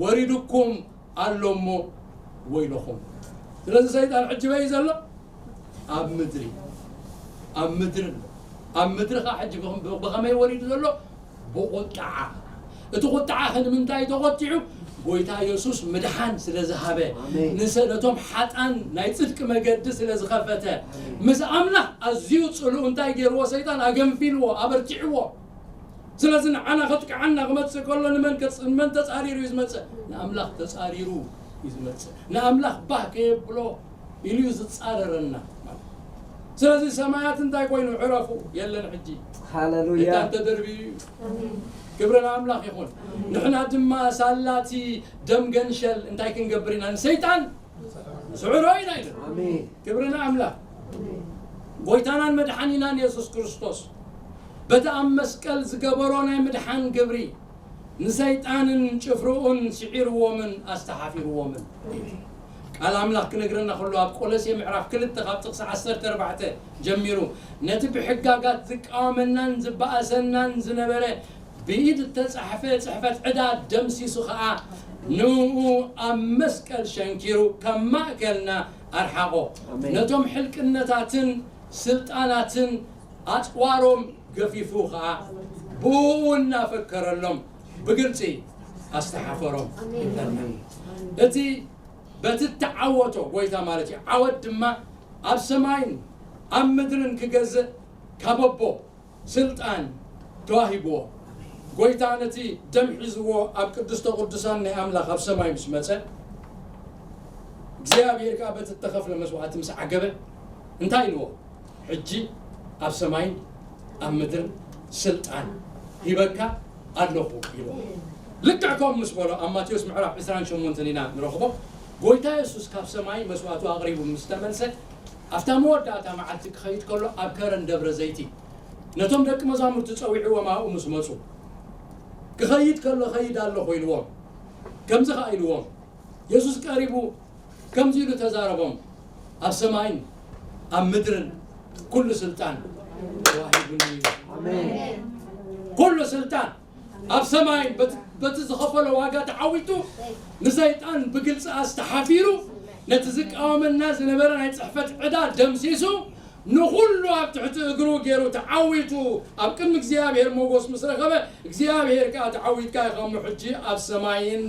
ወሪዱኩም ኣሎ እሞ ወይለኹም። ስለዚ ሰይጣን ሕጂ በይ ዘሎ ኣብ ምድሪ ኣብ ምድሪ ኣሎ። ኣብ ምድሪ ኸዓ ሕጂ ብኸመይ ወሪዱ ዘሎ? ብቁጥዓ። እቲ ቁጥዓ ከ ንምንታይ ተቆጢዑ? ጎይታ የሱስ ምድሓን ስለ ዝሃበ፣ ንሰለቶም ሓጣን ናይ ጽድቂ መገዲ ስለ ዝኸፈተ፣ ምስ ኣምላኽ ኣዝዩ ጽልኡ እንታይ ገይርዎ? ሰይጣን ኣገንፊልዎ፣ ኣበርቲዕዎ። ስለዚ ንዓና ከጥቅዓና ክመጽእ ከሎ ንመን ከጽ- ንመን ተጻሪሩ እዩ ዝመጽእ? ንኣምላኽ ተጻሪሩ እዩ ዝመጽእ። ንኣምላኽ ባህ ከየብሎ ኢሉ እዩ ዝጻረረና። ስለዚ ሰማያት እንታይ ኮይኑ? ዕረፉ፣ የለን ሕጂ። ሃሌሉያ። ሰይጣን ተደርብዩ እዩ። ክብሪ ንኣምላኽ ይኹን። ንሕና ድማ ሳላቲ ደም ገንሸል እንታይ ክንገብር ኢና? ንሰይጣን ንስዕሮ ኢና ኢሉ። ኣሜን። ክብሪ ንኣምላኽ። ጎይታናን መድሓኒናን የሱስ ክርስቶስ በቲ ኣብ መስቀል ዝገበሮ ናይ ምድሓን ግብሪ ንሰይጣንን ጭፍርኡን ስዒርዎምን ኣስተሓፊርዎምን። ቃል ኣምላኽ ክነግረና ከሎ ኣብ ቆሎሴ ምዕራፍ ክልተ ካብ ጥቕሲ ዓሰርተ ኣርባዕተ ጀሚሩ ነቲ ብሕጋጋት ዝቃወመናን ዝበኣሰናን ዝነበረ ብኢድ እተጻሕፈ ጽሕፈት ዕዳ ደምሲሱ ኸኣ ንኡ ኣብ መስቀል ሸንኪሩ ካብ ማእከልና ኣርሓቖ። ኣሜን። ነቶም ሕልቅነታትን ስልጣናትን ኣጽዋሮም ገፊፉ ኸኣ ብኡ እናፈከረሎም ብግልጺ ኣስተሓፈሮም። ኣሜን። እቲ በቲ እተዓወቶ ጎይታ ማለት እዩ። ዓወት ድማ ኣብ ሰማይን ኣብ ምድርን ክገዝእ ካብ ኣቦ ስልጣን ተዋሂብዎ። ጎይታ ነቲ ደም ሒዝዎ ኣብ ቅድስተ ቅዱሳን ናይ ኣምላኽ ኣብ ሰማይ ምስ መጸ እግዚኣብሔር ከኣ በቲ እተኸፍለ መስዋዕቲ ምስ ዓገበ እንታይ ኢልዎ? ሕጂ ኣብ ሰማይን ኣብ ምድርን ስልጣን ሂበካ ኣለኹ ኢልዎ። ልክዕ ከምኡ ምስ በሎ ኣብ ማቴዎስ ምዕራፍ ዕስራን ሸሞንተን ኢና ንረኽቦ። ጎይታ የሱስ ካብ ሰማይ መስዋዕቱ ኣቕሪቡ ምስ ተመልሰ ኣብታ መወዳእታ መዓልቲ ክኸይድ ከሎ ኣብ ከረን ደብረ ዘይቲ ነቶም ደቂ መዛሙርቲ ጸዊዕዎም ኣብኡ ምስ መጹ ክኸይድ ከሎ ኸይድ ኣለኹ ኢልዎም። ከምዚ ኸኣ ኢልዎም የሱስ ቀሪቡ ከምዚ ኢሉ ተዛረቦም፣ ኣብ ሰማይን ኣብ ምድርን ኩሉ ስልጣን ተዋሂቡኒ እዩ። ኣሜን። ኩሉ ስልጣን ኣብ ሰማይን በቲ ዝኸፈሎ ዋጋ ተዓዊቱ ንሰይጣን ብግልጺ ኣስተሓፊሩ ነቲ ዝቃወመና ዝነበረ ናይ ጽሕፈት ዕዳ ደምሲሱ ንኹሉ ኣብ ትሕቲ እግሩ ገይሩ ተዓዊቱ ኣብ ቅድሚ እግዚኣብሔር ሞጎስ ምስ ረኸበ፣ እግዚኣብሔር ከኣ ተዓዊትካ ኢኻ እሞ ሕጂ ኣብ ሰማይን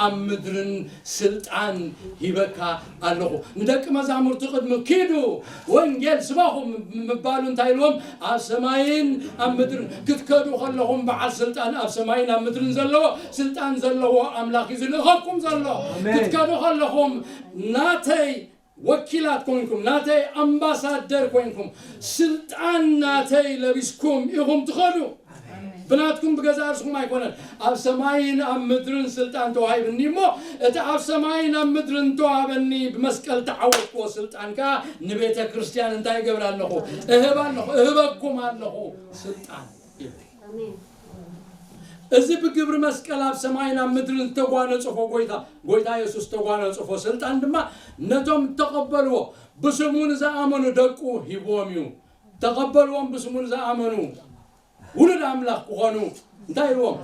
ኣብ ምድርን ስልጣን ሂበካ ኣለኹ። ንደቂ መዛሙርቱ ቅድሚ ኪዱ ወንጌል ስበኹ ምባሉ እንታይ ኢልዎም? ኣብ ሰማይን ኣብ ምድርን ክትከዱ ከለኹም በዓል ስልጣን ኣብ ሰማይን ኣብ ምድርን ዘለዎ ስልጣን ዘለዎ ኣምላኽ እዩ ዝልእኸኩም ዘሎ። ኣሜን። ክትከዱ ከለኹም ናተይ ወኪላት ኮይንኩም፣ ናተይ ኣምባሳደር ኮይንኩም፣ ስልጣን ናተይ ለቢስኩም ኢኹም ትኸዱ። ብናትኩም ብገዛ ርእስኹም ኣይኮነን። ኣብ ሰማይን ኣብ ምድርን ስልጣን ተዋሂብኒ እሞ፣ እቲ ኣብ ሰማይን ኣብ ምድርን ተዋሃበኒ ብመስቀል ተዓወትክዎ ስልጣን ከኣ ንቤተ ክርስቲያን እንታይ ይገብር ኣለኹ? እህብ ኣለኹ፣ እህበኩም ኣለኹ ስልጣን ይብል። ኣሜን። እዚ ብግብሪ መስቀል ኣብ ሰማይን ኣብ ምድርን ዝተጓነጸፎ ጎይታ፣ ጎይታ የሱስ ዝተጓነጸፎ ስልጣን ድማ ነቶም እተቐበልዎ ብስሙ ንዝኣመኑ ደቁ ሂብዎም እዩ። ተቐበልዎም ብስሙ ንዝኣመኑ ውሉድ ኣምላኽ ክኾኑ እንታይ ኢልዎም?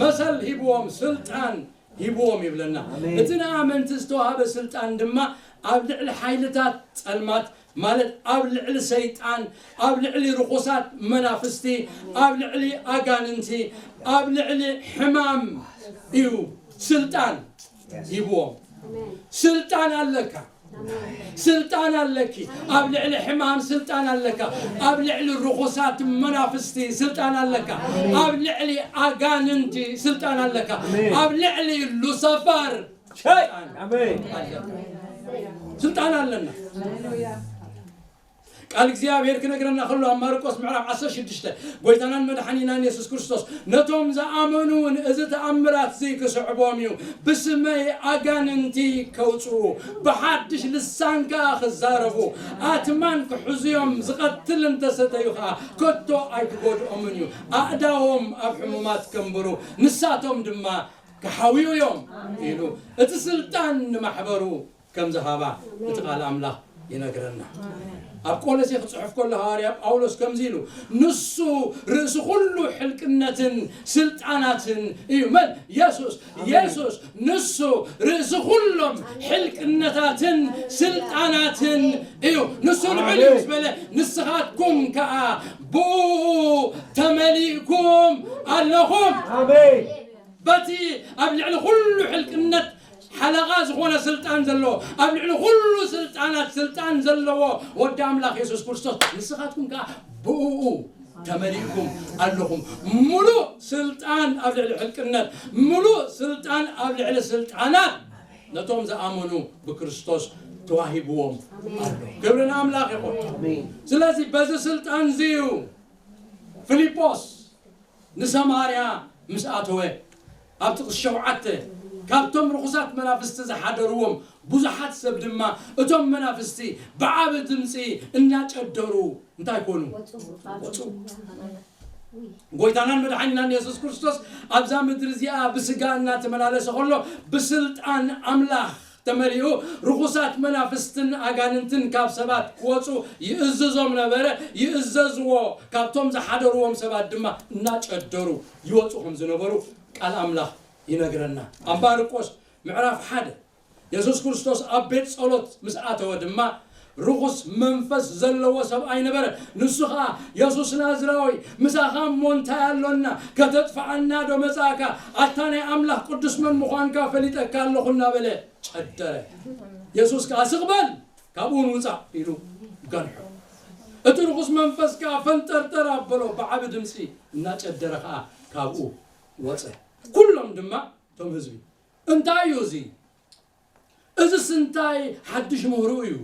መሰል ሂብዎም፣ ስልጣን ሂብዎም ይብለና። ኣሜን። እቲ ንኣመንቲ ዝተዋህበ ስልጣን ድማ ኣብ ልዕሊ ሓይልታት ጸልማት፣ ማለት ኣብ ልዕሊ ሰይጣን፣ ኣብ ልዕሊ ርኹሳት መናፍስቲ፣ ኣብ ልዕሊ ኣጋንንቲ፣ ኣብ ልዕሊ ሕማም እዩ ስልጣን ሂብዎም። ኣሜን። ስልጣን ኣለካ። ኣሜን። ስልጣን ኣለኪ። ኣብ ልዕሊ ሕማም ስልጣን ኣለካ። ኣብ ልዕሊ ርኹሳት መናፍስቲ ስልጣን ኣለካ። ኣብ ልዕሊ ኣጋንንቲ ስልጣን ኣለካ። ኣሜን። ኣብ ልዕሊ ሉሰፈር ሸይ! ኣሜን። ኣለካ። ስልጣን ኣለና። ቃል እግዚኣብሔር ክነግረና ከሎ ኣብ ማርቆስ ምዕራፍ ዓሰርተ ሽዱሽተ ጎይታናን መድሓኒናን የሱስ ክርስቶስ ነቶም ዝኣመኑ እውን እዚ ተኣምራት እዚ ክስዕቦም እዩ። ብስመይ ኣጋንንቲ ከውፅኡ፣ ብሓድሽ ልሳን ከኣ ክዛረቡ፣ ኣትማን ክሕዙዮም፣ ዝቐትል እንተሰተዩ ከኣ ከቶ ኣይክጎድኦምን እዩ። ኣእዳዎም ኣብ ሕሙማት ከንብሩ፣ ንሳቶም ድማ ክሓውዩ እዮም ኢሉ እቲ ስልጣን ንማሕበሩ ከም ዝሃባ እቲ ቃል ኣምላኽ ይነግረና። ኣብ ቆሎሴ ክጽሕፍ ከሎ ሃዋርያ ጳውሎስ ከምዚ ኢሉ፣ ንሱ ርእሲ ኩሉ ሕልቅነትን ስልጣናትን እዩ። መን? የሱስ። ኣሜን። የሱስ ንሱ ርእሲ ኩሎም ሕልቅነታትን ስልጣናትን እዩ። ንሱ ልዑል እዩ ምስ በለ፣ ንስኻትኩም ከኣ ብኡ ተመሊእኩም ኣለኹም። ኣሜን። በቲ ኣብ ልዕሊ ኩሉ ሕልቅነት ሓለቓ ዝኾነ ስልጣን ዘለዎ፣ ኣብ ልዕሊ ኩሉ ስልጣናት ስልጣን ዘለዎ ወዲ ኣምላኽ የሱስ ክርስቶስ፣ ንስኻትኩም ከኣ ብእኡ ተመሊእኩም ኣለኹም። ምሉእ ስልጣን ኣብ ልዕሊ ሕልቅነት፣ ምሉእ ስልጣን ኣብ ልዕሊ ስልጣናት ነቶም ዝኣመኑ ብክርስቶስ ተዋሂብዎም ኣሎ። ክብሪ ንኣምላኽ ይኹን። ኣሜን። ስለዚ በዚ ስልጣን እዚ እዩ ፊልጶስ ንሰማርያ ምስ ኣተወ፣ ኣብ ጥቕሲ ሸውዓተ፣ ካብቶም ርኹሳት መናፍስቲ ዝሓደርዎም ብዙሓት ሰብ ድማ፣ እቶም መናፍስቲ ብዓቢ ድምጺ እናጨደሩ እንታይ ኮኑ? ወጹ። ወጹ። ጎይታናን መድሓኒናን የሱስ ክርስቶስ ኣብዛ ምድሪ እዚኣ ብስጋ እናተመላለሰ ከሎ፣ ብስልጣን ኣምላኽ ተመሊኡ ርኹሳት መናፍስትን ኣጋንንትን ካብ ሰባት ክወጹ ይእዝዞም ነበረ። ይእዘዝዎ፣ ካብቶም ዝሓደርዎም ሰባት ድማ እናጨደሩ ይወጹ ከም ዝነበሩ ቃል ኣምላኽ ይነግረና። ኣብ ማርቆስ ምዕራፍ ሓደ የሱስ ክርስቶስ ኣብ ቤት ጸሎት ምስ ኣተወ ድማ ርኹስ መንፈስ ዘለዎ ሰብኣይ ነበረ። ንሱ ኸኣ፣ "የሱስ ናዝራዊ፣ ምሳኻ እሞ እንታይ ኣሎና? ከተጥፍኣና ዶ መጻእካ? ኣታ ናይ ኣምላኽ ቅዱስ መን ምዃንካ ፈሊጠካ ኣለኹ" እናበለ ጨደረ። የሱስ ከኣ፣ "ስቕ በል፣ ካብኡ እውን ውጻእ" ኢሉ ገንሖ። እቲ ርኹስ መንፈስ ከኣ ፈንጠርጠር ኣበሎ፣ ብዓቢ ድምጺ እናጨደረ ከኣ ካብኡ ወጸ። ኩሎም ድማ እቶም ህዝቢ፣ "እንታይ እዩ እዚ? እዝስ እንታይ ሓድሽ ምህሮ እዩ?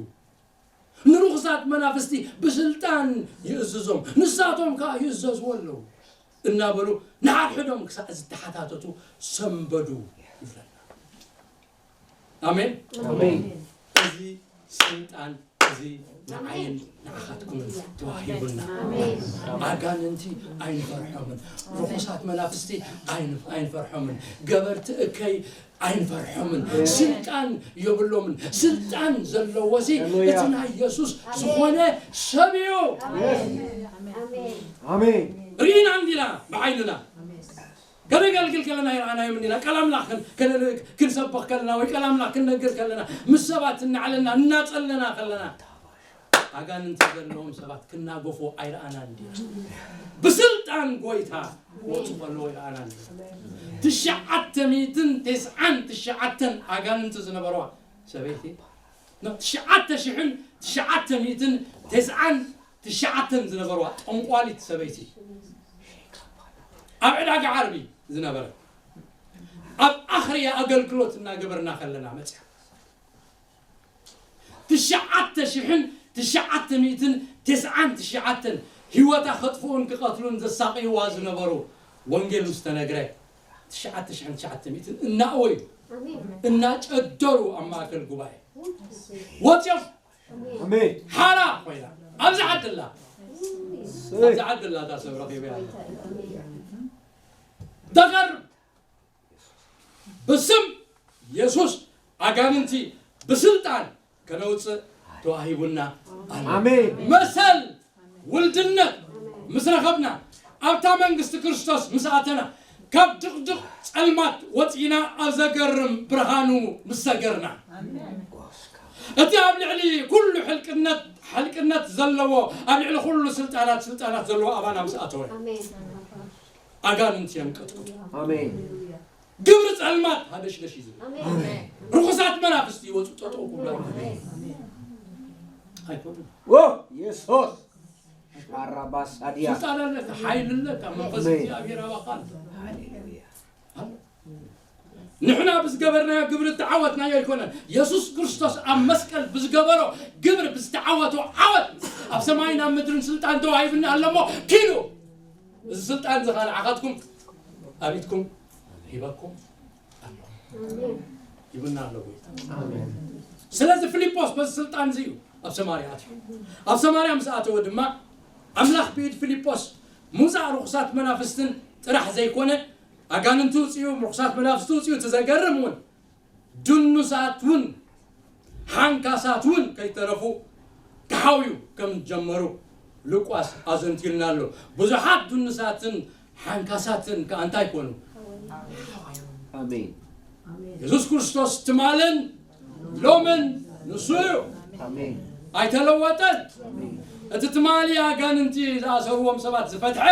ንርኹሳት መናፍስቲ ብስልጣን ይእዝዞም፣ ንሳቶም ከኣ ይእዘዝዎ ኣለዉ" እናበሉ ንሓድሕዶም ክሳዕ ዝተሓታተቱ ሰንበዱ ይብለና። ኣሜን። ኣሜን። እዚ ስልጣን እዚ ንዓይን ንዓኻትኩምን ተዋሂቡና። ኣሜን። ኣጋንንቲ ኣይንፈርሖምን፣ ርኹሳት መናፍስቲ ኣይን-፣ ኣይንፈርሖምን፣ ገበርቲ እከይ ኣይንፈርሖምን። ስልጣን የብሎምን። ስልጣን ዘለዎ ሲ ሃሌሉያ። እቲ ናይ የሱስ ዝኾነ ሰብ እዩ። ኣሜን። ኣሜን። ርኢና እንዲና ብዓይንና። ከነገልግል ከለና ይረኣናዮም እንዲና። ቃል ኣምላኽ ክን-፣ ክን-፣ ክንሰብኽ ከለና ወይ ቃል ኣምላኽ ክንነግር ከለና፣ ምስ ሰባት እናዕለና፣ እናጸለና ከለና፣ ኣጋንንቲ ዘለዎም ሰባት ክናገፉ ኣይረኣናን ድዩ? ብስልጣን ጎይታ ክወፁ ከለዎ ይረኣና ኣሎ። ትሽዓተ ሚእትን ተስዓን ትሽዓተን ኣጋንንቲ ዝነበርዋ ሰበይቲ፣ ኖ፣ ትሽዓተ ሽሕን ትሽዓተ ሚእትን ተስዓን ትሽዓተን ዝነበርዋ ጠንቋሊት ሰበይቲ፣ ኣብ ዕዳጋ ዓርቢ ዝነበረ፣ ኣብ ኣኽርያ ኣገልግሎት እናገበርና ከለና መፅያ። ትሽዓተ ሽሕን ትሽዓተ ሚእትን ተስዓን ትሽዓተን ህይወታ ከጥፍኡን ክቐትሉን ዘሳቕይዋ ዝነበሩ፣ ወንጌል ምስ ተነግረ ትሽዓተ ሽሕን ትሽዓተ ሚእትን እናእወዩ፣ ኣሜን። እናጨደሩ ኣብ ማእከል ጉባኤ ወፂኦም። ኣሜን። ሓራ ኮይና ኣብዚ ዓዲ ኣላ። ኣብዚ ዓዲ ኣላ፣ እታ ሰብ ረኺበያ። ተቐርብ ብስም የሱስ ኣጋንንቲ ብስልጣን ከነውፅእ ተዋሂቡና ኣሎ። ኣሜን። መሰል ውልድነት ምስ ረኸብና፣ ኣብታ መንግስቲ ክርስቶስ ምስ ኣተና፣ ካብ ድቕድቕ ጸልማት ወጺና ኣብ ዘገርም ብርሃኑ ምስ ሰገርና፣ እቲ ኣብ ልዕሊ ኩሉ ሕልቅነት፣ ሕልቅነት ዘለዎ፣ ኣብ ልዕሊ ኩሉ ስልጣናት፣ ስልጣናት ዘለዎ ኣባና ምስ ኣተወ፣ ኣሜን። ኣጋንንቲ የንቀጥቅጡ። ኣሜን። ግብሪ ጸልማት ሃደሽደሽ እዩ ዝብል። ኣሜን። ርኹሳት መናፍስቲ ይወጹ፣ ጠጠው ክብሉ። ኣሜን። ኣይኮኑን። ዎ፣ የሱስ። ሻራባሳድያ። ስልጣን ኣለካ፣ ሓይሊ ኣለካ፣ መንፈስ ኣሜን። እግዚኣብሔር ኣባኻ ኣሎ። ኣሎ። ንሕና ብዝገበርናዮ ግብሪ እተዓወትናዮ ኣይኮነን። የሱስ ክርስቶስ ኣብ መስቀል ብዝገበሮ ግብሪ፣ ብዝተዓወቶ ዓወት፣ ኣብ ሰማይን ኣብ ምድርን ስልጣን ተዋሂብና ኣሎ እሞ፣ ኪዱ። እዚ ስልጣን እዚ ኸኣ ንዓኻትኩም ኣብ ኢድኩም ሂበኩም ኣሎ። ኣሜን። ሂቡና ኣሎ ጎይታ። ኣሜን። ስለዚ ፊልጶስ በዚ ስልጣን እዚ እዩ ኣብ ሰማርያ ኣትዩ። ኣብ ሰማርያ ምስ ኣተወ ድማ፣ ኣምላኽ ብኢድ ፊልጶስ ምውጻእ ርኹሳት መናፍስትን ጥራሕ ዘይኮነ፣ ኣጋንንቲ ውጽኡ፣ ርኹሳት መናፍስቲ ውጽኡ፣ እቲ ዘገርም እውን፣ ድኑሳት እውን፣ ሓንካሳት እውን ከይተረፉ ክሓውዩ ከም ጀመሩ ሉቃስ ኣዘንቲልና ኣሎ። ብዙሓት ድኑሳትን ሓንካሳትን ከኣ እንታይ ኮኑ? ኣሜን። የሱስ ክርስቶስ ትማልን ሎምን ንሱ እዩ። ኣሜን። ኣይተለወጠን። ኣሜን። እቲ ትማሊ ኣጋንንቲ ዝኣሰርዎም ሰባት ዝፈትሐ፣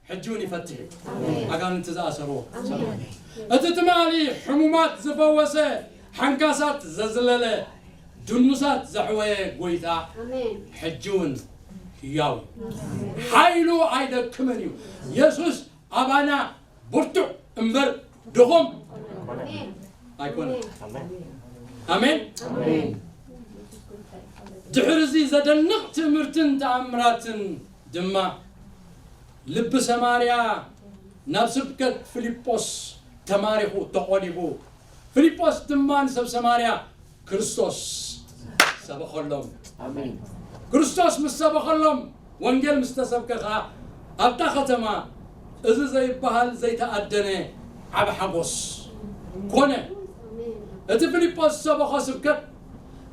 ሕጂ እውን ይፈትሕ እዩ። ኣሜን። ኣጋንንቲ ዝኣሰርዎ። ኣሜን። እቲ ትማሊ ሕሙማት ዝፈወሰ፣ ሓንካሳት ዘዝለለ፣ ድኑሳት ዘሕወየ ጎይታ ኣሜን። ሕጂ እውን ህያው እዩ። ኣሜን። ሓይሉ ኣይደክምን እዩ። የሱስ ኣባና ብርቱዕ እምበር ድኹም ኣሜን። ኣይኮነን። ኣሜን። ኣሜን። ኣሜን። ድሕሪ እዚ ዘደንቕ ትምህርትን ተኣምራትን ድማ፣ ልቢ ሰማርያ ናብ ስብከት ፊልጶስ ተማሪኹ፣ ተቖሊቡ። ፊልጶስ ድማ ንሰብ ሰማርያ ክርስቶስ ሰበኸሎም። ኣሜን። ክርስቶስ ምስ ሰበኸሎም፣ ወንጌል ምስ ተሰብከ ኸኣ፣ ኣብታ ከተማ እዚ ዘይበሃል ዘይተኣደነ ዓቢ ሓጎስ ኮነ። ኣሜን። እቲ ፊልጶስ ዝሰበኾ ስብከት፣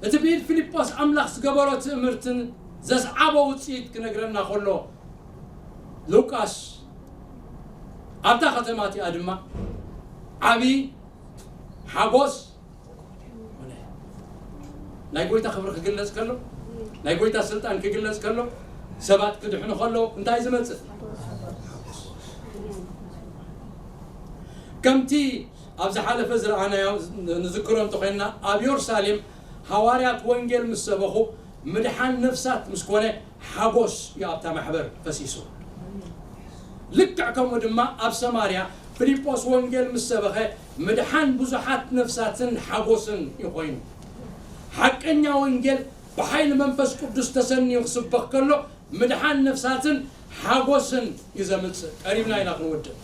እቲ ብኢድ ፊልጶስ ኣምላኽ ዝገበሮ ትእምርትን ዘስዓቦ ውጽኢት ክነግረና ከሎ፣ ሉቃስ ኣብታ ከተማ እቲኣ ድማ ዓቢ ሓጎስ ኮነ። ናይ ጎይታ ክብሪ ክግለጽ ከሎ፣ ናይ ጎይታ ስልጣን ክግለጽ ከሎ፣ ሰባት ክድሕኑ ከለዉ እንታይ ዝመጽእ? ከምቲ ኣብ ዝሓለፈ ዝረኣናዮ ንዝክሮ እንተኾይንና፣ ኣብ የሩሳሌም ሃዋርያት ወንጌል ምስ ሰበኹ፣ ምድሓን ነፍሳት ምስ ኮነ፣ ሓጎስ እዩ ኣብታ ማሕበር ፈሲሱ። ልክዕ ከምኡ ድማ ኣብ ሰማርያ ፊልጶስ ወንጌል ምስ ሰበኸ፣ ምድሓን ብዙሓት ነፍሳትን ሓጎስን እዩ ኮይኑ። ሓቀኛ ወንጌል ብሓይሊ መንፈስ ቅዱስ ተሰንዩ ክስበኽ ከሎ፣ ምድሓን ነፍሳትን ሓጎስን እዩ ዘምጽእ። ቀሪብና ኢና ክንውድእ።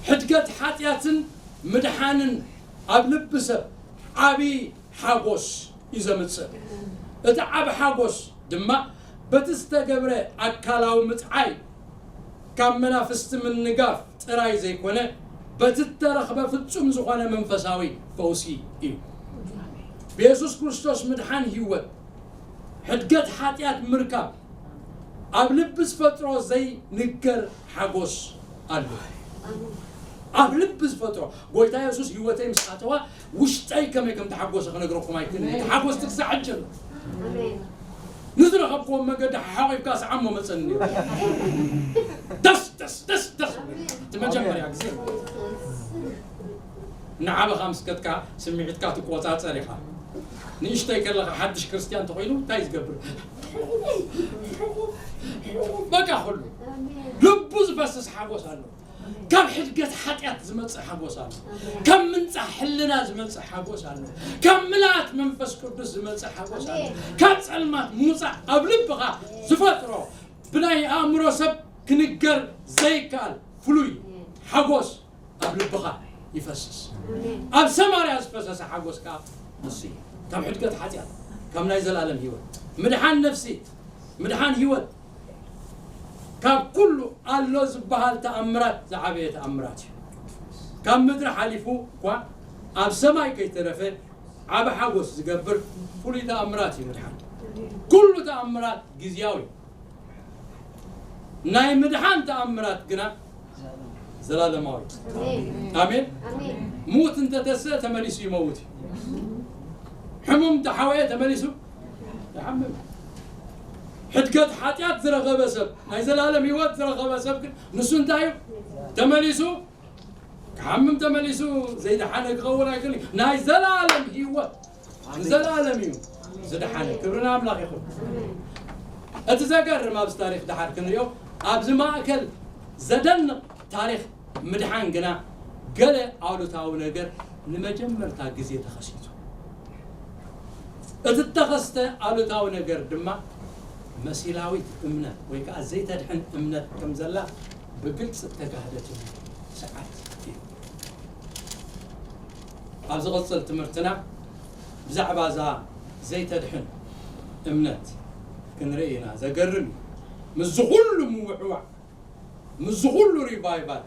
ሕድገት ሓጢኣትን ምድሓንን ኣብ ልቢ ሰብ ዓቢ ሓጎስ እዩ ዘምጽእ። እቲ ዓቢ ሓጎስ ድማ በቲ ዝተገብረ ኣካላዊ ምጥዓይ ካብ መናፍስቲ ምንጋፍ ጥራይ ዘይኮነ፣ በቲ እተረኽበ ፍጹም ዝኾነ መንፈሳዊ ፈውሲ እዩ። ብየሱስ ክርስቶስ ምድሓን ህይወት፣ ሕድገት ሓጢኣት ምርካብ፣ ኣብ ልቢ ዝፈጥሮ ዘይንገር ሓጎስ ኣሎ። ኣብ ልቢ ዝፈጥሮ፣ ጎይታ የሱስ ህይወተይ ምስ ኣተዋ፣ ውሽጠይ ከመይ ከም ተሓጎሰ ክነግረኩም ኣይክእልን። ኣሜን። ተሓጎስ ክሳዕ ሕጂ ኣሎ። ኣሜን። ንዝረኸብክዎ መገዲ ሓሓቑፍካ ሰዓሞ መጸኒ ነይሩ። ደስ ደስ ደስ ደስ። እቲ መጀመርያ ግዜ ንዓበኻ ምስ ከድካ ስምዒትካ ትቆጻጸር ኢኻ። ንእሽተይ ከለኻ ሓድሽ ክርስትያን ተኾይኑ እንታይ ዝገብር? በቃ ኩሉ ልቡ ዝፈስስ ሓጎስ ኣሎ። ካብ ሕድገት ሓጢኣት ዝመጽእ ሓጎስ ኣሎ። ካብ ምንጻህ ሕልና ዝመጽእ ሓጎስ ኣሎ። ካብ ምልኣት መንፈስ ቅዱስ ዝመጽእ ሓጎስ ኣሎ። ካብ ጸልማት ምውጻእ ኣብ ልብኻ ዝፈጥሮ ብናይ ኣእምሮ ሰብ ክንገር ዘይከኣል ፍሉይ ሓጎስ ኣብ ልብኻ ይፈስስ። ኣብ ሰማርያ ዝፈሰሰ ሓጎስ ከኣ ንሱ እዩ። ካብ ሕድገት ሓጢኣት፣ ካብ ናይ ዘላለም ህይወት፣ ምድሓን ነፍሲ፣ ምድሓን ህይወት፣ ካብ ኩሉ ኣሎ ዝበሃል ተኣምራት ዝዓበየ ተኣምራት እዩ። ካብ ምድሪ ሓሊፉ እኳ ኣብ ሰማይ ከይተረፈ ዓቢ ሓጎስ ዝገብር ፍሉይ ተኣምራት እዩ ምድሓን። ኩሉ ተኣምራት ግዝያዊ እዩ። ናይ ምድሓን ተኣምራት ግና ዘላለማዊ። ኣሜን። ኣሜን። ኣሜን። ሙት እንተተሰ ተመሊሱ ይመውት እዩ። ሕሙም ተሓወየ ተመሊሱ ይሓምም። ሕድገት ሓጢኣት ዝረኸበ ሰብ፣ ናይ ዘላለም ህይወት ዝረኸበ ሰብ ግን ንሱ እንታይ እዩ? ተመሊሱ ክሓምም፣ ተመሊሱ ዘይደሓነ ክኸውን ኣይክእልን። ናይ ዘላለም ህይወት ንዘላለም እዩ ዝደሓነ። ክብሪ ንኣምላኽ ይኹን። እቲ ዘገርም ኣብዚ ታሪኽ ደሓር ክንሪኦ፣ ኣብዚ ማእከል ዘደንቕ ታሪኽ ምድሓን ግና ገለ ኣሉታዊ ነገር ንመጀመርታ ግዜ ተኸሲቱ። እቲ እተኸስተ ኣሉታዊ ነገር ድማ መሲላዊት እምነት ወይ ከኣ ዘይተድሕን እምነት ከም ዘላ ብግልጺ እተጋህደትሉ ሰዓት እዩ። ኣብ ዝቕጽል ትምህርትና ብዛዕባ እዛ ዘይተድሕን እምነት ክንርኢ ኢና። ዘገርም እዩ። ምስዚ ኩሉ ምውዕዋዕ፣ ምስዚ ኩሉ ሪቫይቫል፣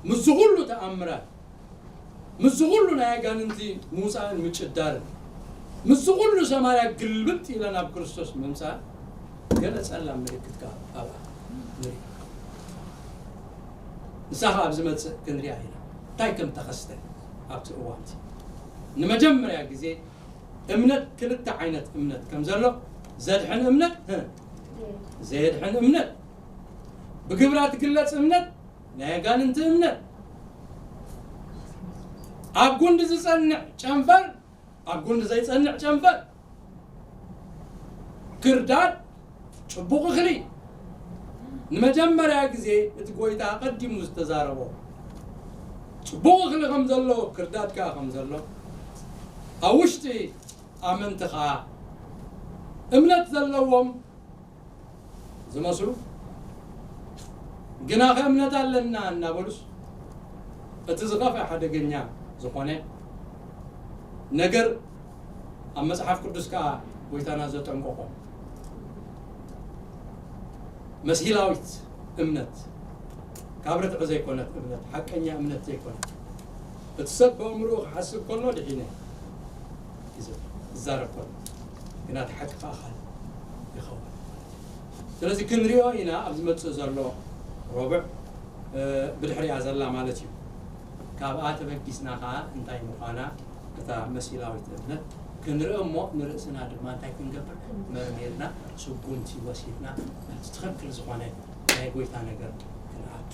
ምስዚ ኩሉ ተኣምራት፣ ምስዚ ኩሉ ናይ ኣጋንንቲ ምውጻእን ምጭዳርን፣ ምስዚ ኩሉ ሰማርያ ግልብጥ ኢለን ኣብ ክርስቶስ ምምጻእ፣ ገለ ጸላም ምልክት ከኣ ኣብኣ ንርኢ። ንሳ ከኣ ኣብ ዝመጽእ ክንሪኣ ኢና። እንታይ ከም ተኸስተ ኣብቲ እዋን እቲ። ንመጀመርያ ግዜ እምነት፣ ክልተ ዓይነት እምነት ከም ዘሎ፣ ዘድሕን እምነት፣ እ፣ ዘየድሕን እምነት፣ ብግብራ ትግለጽ እምነት፣ ናይ ኣጋንንቲ እምነት፣ ኣብ ጉንዲ ዝጸንዕ ጨንፈር፣ ኣብ ጉንዲ ዘይጸንዕ ጨንፈር፣ ክርዳድ፣ ጽቡቕ እኽሊ። ንመጀመርያ ግዜ እቲ ጎይታ ኣቐዲሙ ዝተዛረቦ ጽቡቕ እኽሊ ከም ዘሎ፣ ክርዳድ ከኣ ከም ዘሎ፣ ኣብ ውሽጢ ኣመንቲ ከኣ እምነት ዘለዎም ዝመስሉ፣ ግናኸ እምነት ኣለና እናበሉስ፣ እቲ ዝኸፍአ ሓደገኛ ዝኾነ ነገር ኣብ መጽሓፍ ቅዱስ ከኣ ጎይታና ዘጠንቀቖ፣ መሲላዊት እምነት፣ ካብ ርትዒ ዘይኮነት እምነት፣ ሓቀኛ እምነት ዘይኮነት፣ እቲ ሰብ በእምርኡ ክሓስብ ከሎ ድሒነ እዩ ዝብል፣ ዝዛረብ ከሎ፣ ግና እቲ ሓቂ ከኣ ካልእ ይኸውን። ስለዚ ክንሪኦ ኢና ኣብ ዝመጽእ ዘሎ ረቡዕ፣ እ፣ ብድሕሪኣ ዘላ ማለት እዩ። ካብኣ ተበጊስና ከኣ እንታይ ምዃና፣ እታ መሲላዊት እምነት ክንርኢ እሞ፣ ንርእስና ድማ እንታይ ክንገብር፣ መርሚርና ስጉምቲ ወሲድና ናብቲ ትኽክል ዝኾነ ናይ ጎይታ ነገር ክንኣቱ